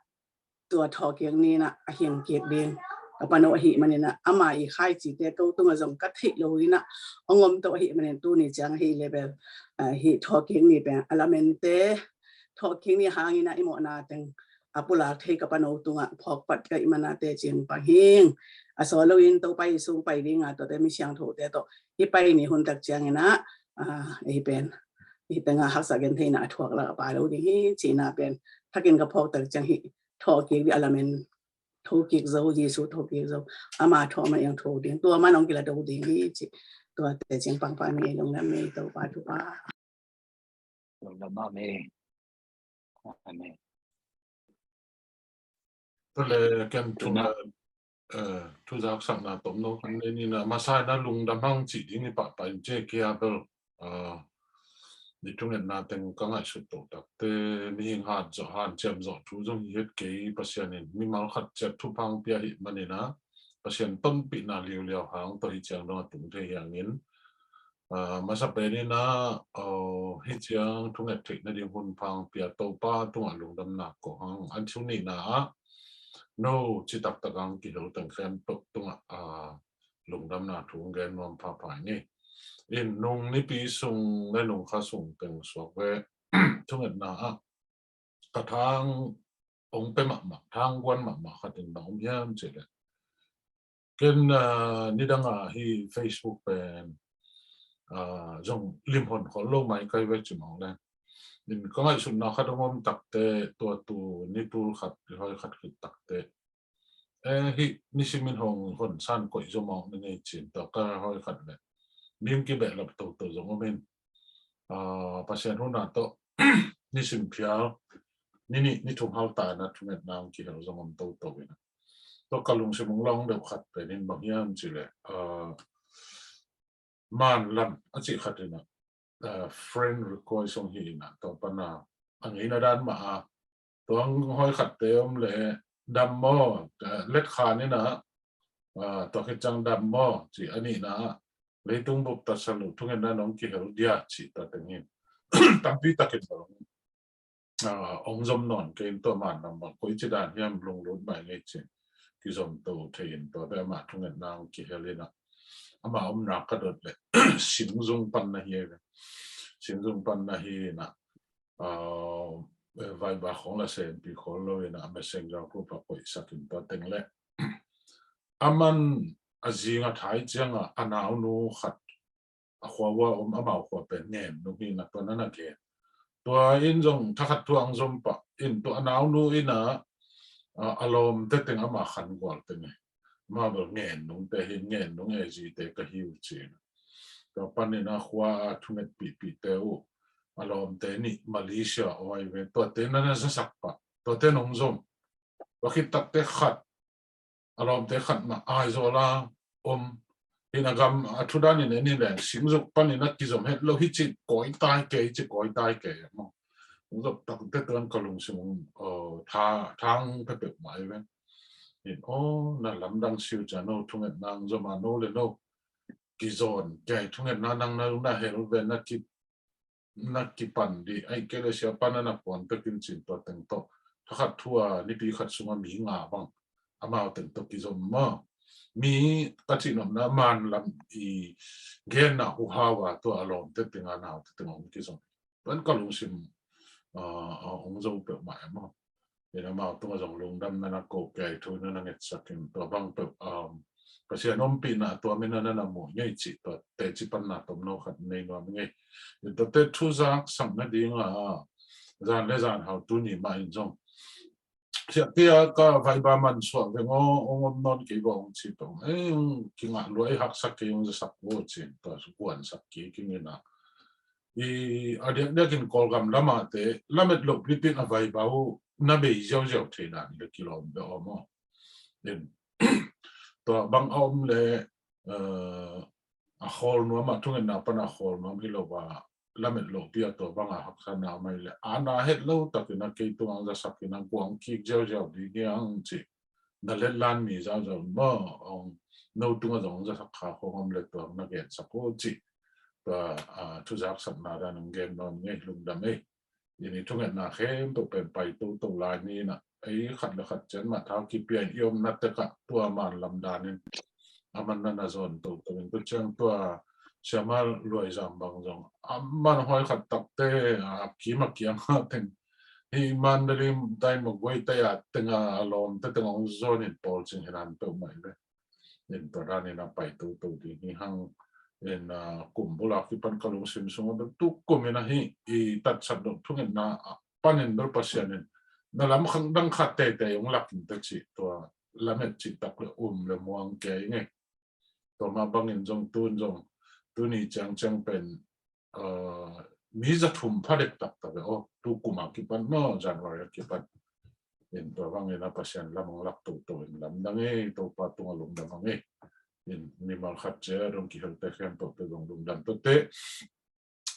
tua thawhkik ni in ah a hing kik ding ka pano ahih manin ah, ama i khaicite ko tungah zong ka theih lo in ah hong om to ahih manin tuni ciang ahih leh bel, ah, hih thawhkik ni pen a lamente, thawhkik ni hang in ah i mawhna teng a pulak thei ka pano tungah phawk pat ka hih man ah teci hong pang hing. A sawt lo in Topa i sung pai ding a, tuate mi siangthote tawh i pai ni hun tak ciang in ah, ah, ei pen, ei pen a haksa gentheihna a thuak lak a pha lo ding hi ci in ah pen thakin ka phawk tak ciang hih thawhkik ding a lamen, thokik zo, Jesu thokik zo, ama thawh mah in hong tho ding, tua mah in hong kila do ding hi ci. Tuate ciang pangpang mi lungdam mi Topa thupha. Lungdam mah mi. Amen. Tua leh ken thu, eh, thuzaksakna tomno kan nei ni in ah, masa in ah lungdam hang cih ding i pahpah in, ci kia bel, eh, ni thungetna teng ka ngaihsut to takte, mihing hat zawh, hanciam zawh thu zong hi het kei, Pasian in mimal khat ciat thupha hong pia ahih manin ah, Pasian tonpihna liuliau hang tawh hih ciang dong a tung thei hi hangin, ah, masa pen in ah, oh, hih ciang thunget theih nading hun pha hong pia Topa tungah lungdamna ko hang. A thu nihna ah, no citak tak hang kihel teng khempeuh tungah, ah, lungdamna thu hong gen nuam phapha ing. In nung nipi sung leh nung kha sung teng suak ve, thungetna ah ka thang hong pia mahmah, thang guan mahmah khat in bang om hiam cih leh, ken, ah, nidang a hih Facebook pen, ah, zong lim hon khol lo mai kai ve ci mawk leh, in ka ngaihsutna khat hong om takte, tua tu ni tul khat, ri hoi khat khit takte, eh, hih nisim in hong hon san koih zaw mawk ni nei cin, tua ka hoi khat leh mi hong kibehlap toto zong om in, ah, Pasian hun a tawh nisim phial, ni nih ni thum halta in ah thungetna hong kihel zong om toto in ah, tua ka lungsim hong long deuh khat pen in bang hiam cih leh, ah, Manlam a cih khat in ah, ah, friend request hong hi in ah, tua pan a, a ngeina dan mah a, tua hong hoi khatte om leh dam maw, ah, let khan in ah, ah, tua khit ciang dam maw, cih a nihna ah, leitung bup tatsat loh thungetna nong kihel dia cih tua teng hi. Tampi takin zong ah, hong zom nawn kei in tua manlam mah koici dan hiam lunglut mai ngei cin kizom to thei in tua bek amah thungetna hong kihel in ah, amah omna ka dot leh Singzung pan na hi ve. Singzung pan na hi in ah, ah, Viber khong la senpi khol lo in ah Messenger group ah koihsak in tua teng leh aman a zing a thai ciang ah a naunu khat a khua ua om, amau khua pen Ngen nung hi in ah tua na na gen. Tua in zong thakhat thu hong zom pah in tua a naunu in ah, a, a lawmte teng ama khan gual teng hi. Amau bel Ngen nungte hi, Ngen nung e zite ka hi uh ci in ah. Tua pan in ah khua a thungetpihpihte uh a lawmte nih Malaysia aw hi ve, tuate na na zasak pah, tuate nong zom. Tua khit takteh khat a lawmte khat mah Aizawl a om hi in ah, gam a thu dan in en hi leng Singzung pan in ah kizom het lo hi ci, kawi tai kei ci, kawi tai kei maw. Hong zom takteh tua in ka lungsim, aw, tha, thang peuhpeuh mah hi ve. In, aw, na lamdang siu cia no thungetna hong zom a, no le no kizawn kei thungetna nang na, na hel ve, na ki na kipan dih, ahih kei leh siapa na na puang pek in cin tua teng tawh thakhat thu a nipi khat sungah mi nga bang amau teng tawh kizom maw. Mi ka cih nopna manlam i genna huhau a tua a lawmte teng a naute teng hong kizom. Tua in ka lungsim, ah, ah, hong zo peuhmah e maw. In amau tungah zong lungdam na na ko kei thu na na ngetsak in tua bang peuh, um, Pasian ompihna tua min a na na mu ngei cih tua teci panna tomno khat nei nuam ngei. In tuate thu zaksak nading a zan le zan hau tuni mah in zong, siah kei a ka Viber man suah veng aw, hong om nawn kei vua hong ci peuh. Eh, hong kingah lua, ei, haksak kei, hong zasak vua ci in tua guansak kik ing in ah. I a diakdiak in Kawlgam lam ah te lamet loh pipin a Viber uh na bei ziauziau thei dan le kilawm beh aw maw. In tua bang a om le, eh, a khawl nuam a, thungetna pan a khawl nuam hi lo a, lamet loh pi a tua bang a haksatna om a hi le, a na het lo takin a kei tungah hong zasak in a guang kik ziauziau ding hi hang ci. Na letlan mi zauzau maw, hong, no tungah zong hong zasak kha khong om le tua hong na gensak uh ci. Tua, ah, thu zaksakna dan hong gen nawn ngei, lungdam ei. I ni thungetna khempeuh pen pai toto lai ni in ah, ei khat le khat cian mah tha kipia in i omna tekah tua manlam dan in aman na na zawn toto in, tua ciang tua Siama Luai Zam bang zong aman hoi khat takte a kim a kiang a teng hi, Mandalay tai Magway tai a teng a lawmte teng hong zawn in pawl cing hi nan peuhmah hi ve. In tua dan in a pai toto ding hi hang. In, ah, kum bul a kipan ka lungsim sungah bel tu kum in ahi i tatsat dong thungetna a panin bel Pasian in na lam khang dang khat teitei hong lak in ta cih tua lamet cih tak le um le muang kei ngei. Tua mah bangin zong tun zong tuni ciangciang pen, ah, mi za thum pha dek taktak e aw, tu kum a kipan maw, January a kipan. In tua bangin a Pasian lam hong lak toto in lamdang ei, Topa tungah lungdam hang ei. In mimal khat cia dong kihelte khempeuh te zong lungdam tuate.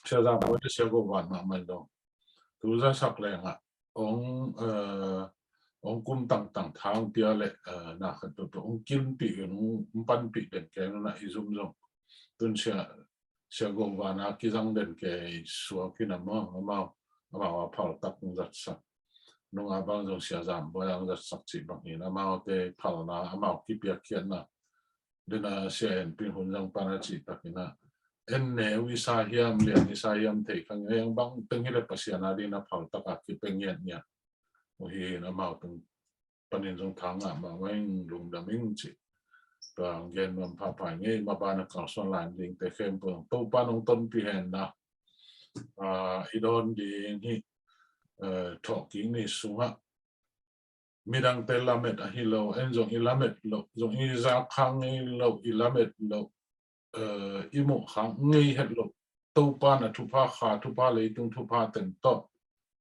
Sia Zam Bawi le Sia Go Van mahmah in dong tu zasak lengah hong, eh, hong kum tangtang thang pia le, eh, na khat peuhpeuh hong kilpih in hong panpih den kei nunah i zum zong tun sia, Sia Go Van a kizang den kei suak in a maw, amau, amau a phal tak hong zatsak. Nunga bang zong Sia Zam Bawi a hong zatsak cih bang hi in amaute phalna, amau kipiakkhiatna. Dena Sia En Pin Hun Zang pan a cih takin a, en neu i sa hiam, lian i sa hiam thei kha ngei, bang teng hi le Pasian a ding na phal tak a kipia ngiatngiat uh hi in amau tung panin zong thang ngah mahmah ing, lungdam ing cih tua hong gen nuam phapha ngei. Mabana kalsuan lai dingte khempeuh Topa nong tonpih hen la, ah, i dawn ding hi, eh, thawhkik ni sungah midangte lamet ahi lo, en zong i lamet lo, zong i zak kha ngei lo, i lamet lo, eh, i muh kha ngei het lo, Topa na thupha, kha thupha, leitung thupha teng tawh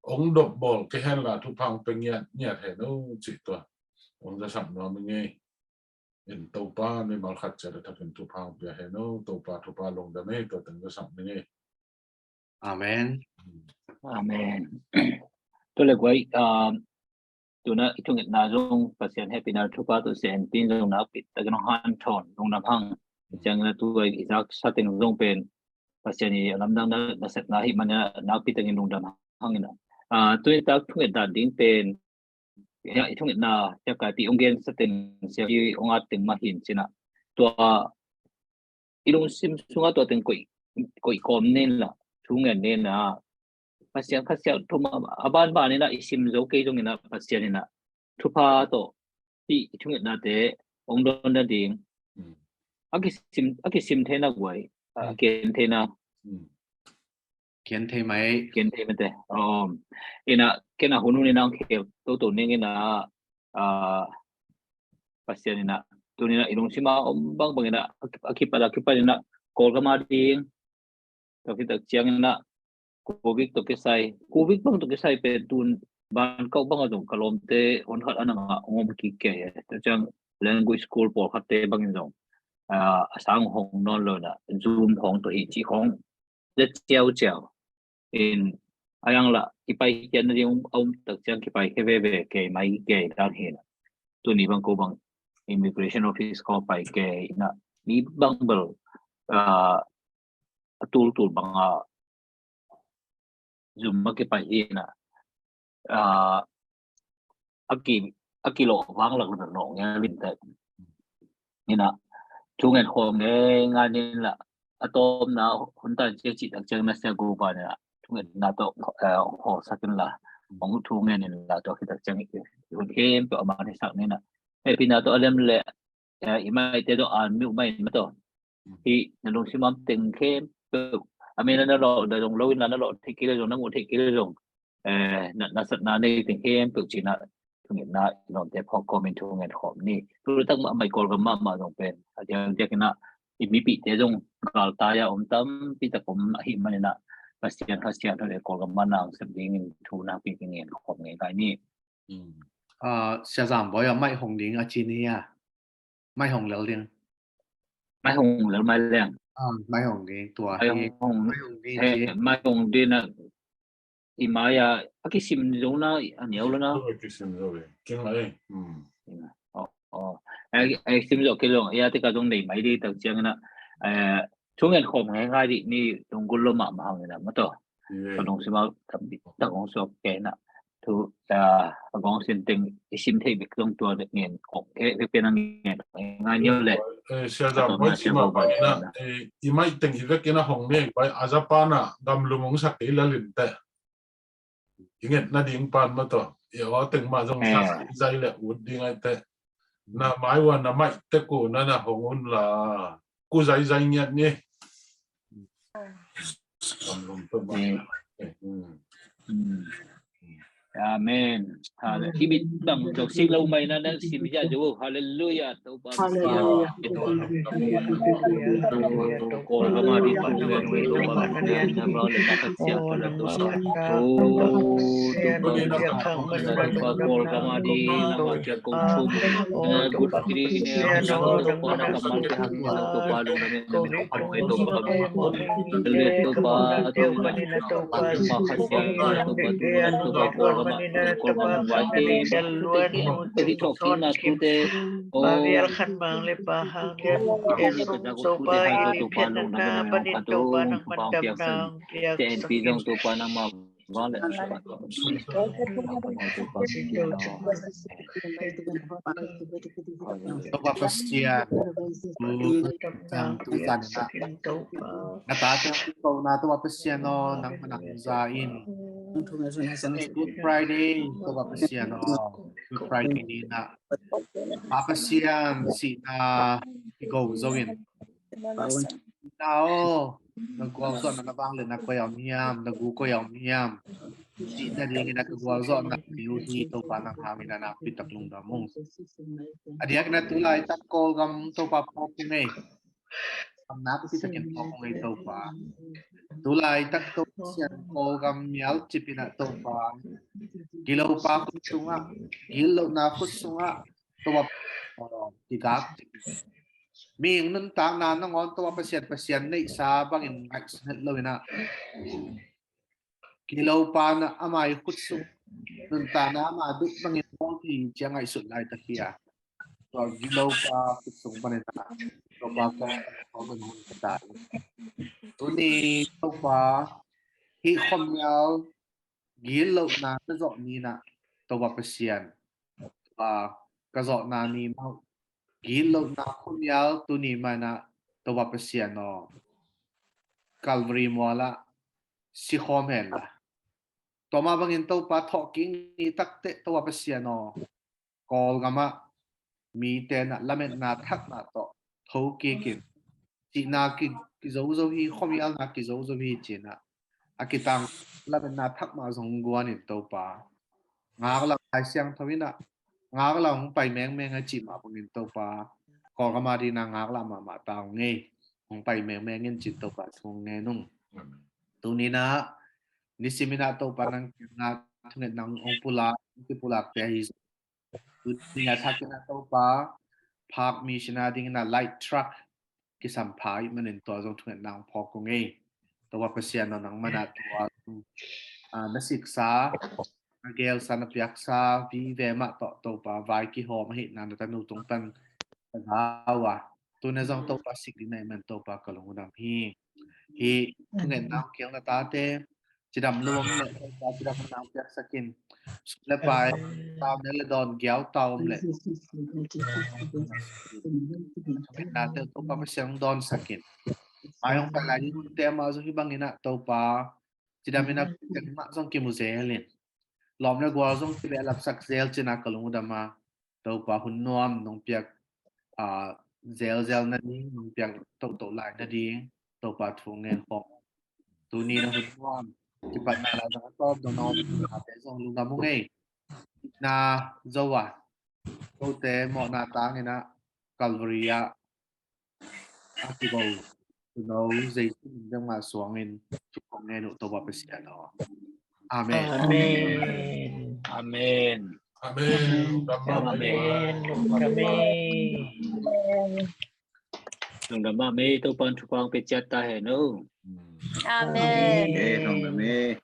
hong dopbawl kei hen la, thupha hong pia ngiatngiat hen o cih tua hong zasak nuam ing ei. En Topa, mimal khat ciat a thakin thupha hong pia hen aw. Topa thupha lungdam ei, tua teng ka sak ning ei. Amen. Amen. Tua le guai, um, tuna i thungetna zong Pasian hehpihna thupha tawh se en tin zong nakpi takin hong hanthawn lungdam hang. Ciangin a tua i zak sa teng zong pen Pasian i a lamdang na, na sepna hi manin a nakpi takin lungdam hang in a. Ah, tuni tak thungetna ding pen, ya, i thungetna, ya, Kaipi hong gen sa teng, sia i hong at teng mah hi in cin a. Tua i lungsim sungah tua teng koih, koih kawm ning la, thungen ning a. Pasian kha siah thum a, a banban in a i sim zo kei zongin a Pasian in a thupha tawh hih i thungetnate hong dawn nading. Mm. A kisim, a kisim theihna guai, a, mm, gen theihna. Mm. Gen thei mai. Gen thei mai te. Um, in a, ken a hun hun in a hong khel toto ning in a, a, Pasian in a, tuni in a i lungsim a om bangbang in a, a kipat a kipat in a Kawlgam a ding. Tua khit tak ciangin a, Covid tawh kisai, Covid bang tawh kisai pen tun ban kauh bang a zong ka lawmte hon khat a nang a hong om kik kei. Tua ciang language school pawlkhatte bangin zong, ah, a sang hong nawn lo in a, Zoom hong tawh hi cih hong zet ciauciau. In a yang la, kipai khiat nading a um tak ciang kipai khia veve kei mai kei dan hi in a. Tuni bang ko bang immigration office ko pai kei in a, mi bang bel, ah, a tultul bang a Zoom a kipai hi in a, ah, a ki, a kilawh vang lak lak nawh nge lim te. In a, thungen khawm nge ngai ning la, a tawpna hun tan cia cih tak ciang na sia gu ba in a, thungetna tawh, eh, hong hawlsak in la, hong thungen in la, tua khit tak ciang i hun khempeuh a man hi sak ning a. Hehpihna tawh a lem le, eh, i maite tawh an miuh mai in ma tawh. Hih na lungsim a om teng khempeuh, a min a na lawh da zong lo in la, na lawh theih kei le zong, na muh theih kei le zong, eh, na, na satna nei teng khempeuh cih in a, thungetna i lawmte phawk kawmin thungen khawm ni. Tu le tak mahmah i Kawlgam mahmah zong pen a diakdiak in a, i mipihte zong galtai a om tampi tak om ahih manin a, Pasian kha siah thon e Kawlgam a nang sep dingin thu nakpi kingen khawm ngei ngai ni. Mm. Ah, Sia Zam Bawi a maih hong ding a ci ni a. Maih hong lel ding. Maih hong lel, maih leng. Ah, maih hong ding, tua hi. Maih hong, maih hong ding he, ci. Maih hong ding a, i mai a, a kisim zo na, a niau lo na. A kisim zo le. King lai. Hmm. Oh, oh. A, a kisim zo kei zong, ya te ka zong nei mai di tak ciang na. Eh, thungen khawm ngai ngai di ni lunggulh lo mahmah hang in a ma tawh. Ka lungsim a tampi tak hong suak kei na. Thu, ah, a gawng sin teng i sim thei bek zong tua dek ngen khawm kei bek pen a ngen ngai niau le. Eh, Sia Zam Bawi ci mah bang in a, eh, i maih teng hi vekin a hong ne, bai a za pan a gamlum hong sak kei la lim te. I nget nading pan ma tawh. I aw teng mah zong sa zai le ut ding ai te. Na mai ua na maih te ku na na hong un la. Ku zai zai ngiat ni. Amen. Hallelujah. Hallelujah. Topa. Hallelujah. Hallelujah. Hallelujah. Hallelujah. Hallelujah. Hallelujah. Topa Pasian, tu sang tu san na, na tate ko na Topa Pasian aw, nangmah na hong za in. Good Friday, Topa Pasian aw, Good Friday ni na. Pa Pasian, sihna i go zo in. Na aw, na gualzawhna na vangliatna koi a om hiam, na gu koi a om hiam. Cih nadingin a ka gualzawhna hi uh hi Topa nang hangin a nakpi tak lungdam ung. A diakin a tu laitak Kawlgam Topa phawk ung ei. Kam nakpi takin phawk ung ei Topa. Tu laitak Topa Pasian Kawlgam mial cipin a Topa. Gilopa khut sungah, gillohna khut sungah, Topa, aw, kigak. Mihing nuntakna nangawn Topa Pasian, Pasian neihsa bangin ngaihsun het lo in ah, gilopa na ama i khut sung, nuntakna ama duk bangin bawl hi ci-a ngaihsut laitak hi a. Tua gilopa khut sung panin ah Topa kong, kong hun ka ta hi. Tuni Topa, hih khuamial gitlohna ka zawh ni-in ah Topa Pasian, tua ka zawhna ni mah, gitlohna khuamial tuni mah in ah Topa Pasian aw, Calvary mual ah sikhawm hen la. Tua mah bangin Topa, thawhkik ni takteh Topa Pasian aw, Kawlgam ah mite in ah lametna thakna tawh tho kik in, cihna ki, kizozo hi, khuamialna kizozo hi ci-in ah, a kitang lametna thak mah zong guan in Topa, ngaklah Lai Siangtho in ah, ngaklah hong pai mengmeng a cih mah bangin Topa, Kawlgam a dingin ah ngaklah mahmah ta ung ei. Hong pai mengmeng in ci-in Topa thu ngen ung. Tuni-in ah, nisim in ah Topa nang kiangah thungetna hong pulak, hong kipulakte ahi zong, tuni a thakin ah Topa, Phak Mission a dingin ah light truck kisampha ahih manin tua zong thungetna hong phawk ung ei. Topa Pasian aw, nangman ah tua, ah, na siksa, na gelsa, na piaksa vive mah tawh Topa vai kihawm ahihna na tanu tung pan ka za uh a, tu-in ah zong Topa sik ding na hih man Topa ka lung uh dam hi. Hih thungetna hong kiang na tate cidam lo om leh Topa cidam na hong piaksak in. Sum le pai, tau ne le dawn giau tau om leh, thungetnate Topa Pasian hong dawnsak in. Mai hong pai lai ding hunte mah zong hih bangin ah Topa, cidam in ah, cidam mah zong kimu zel in, lawm le gual zong kibehlapsak zel ci-in ah ka lung uh dam a, Topa hun nuam nong piak, ah, zelzel nading, nong piak tohtoh lai nading Topa thu ngen khawm. Tuni na hun nuam, kipatna laizang a tawp dong nong, nate zong lungdam ung ei. Na zo a, kote mawhna tangin ah Calvary ah a kigo Tuuno Jesu min dang mah suangin thu kong ngen uh Topa Pasian aw. Amen. Amen. Amen. Amen. Amen. Lungdam mah mei. Lungdam mah mei. Topa'n thupha hong pia ciat ta hen aw. Amen. Amen. Lungdam mei.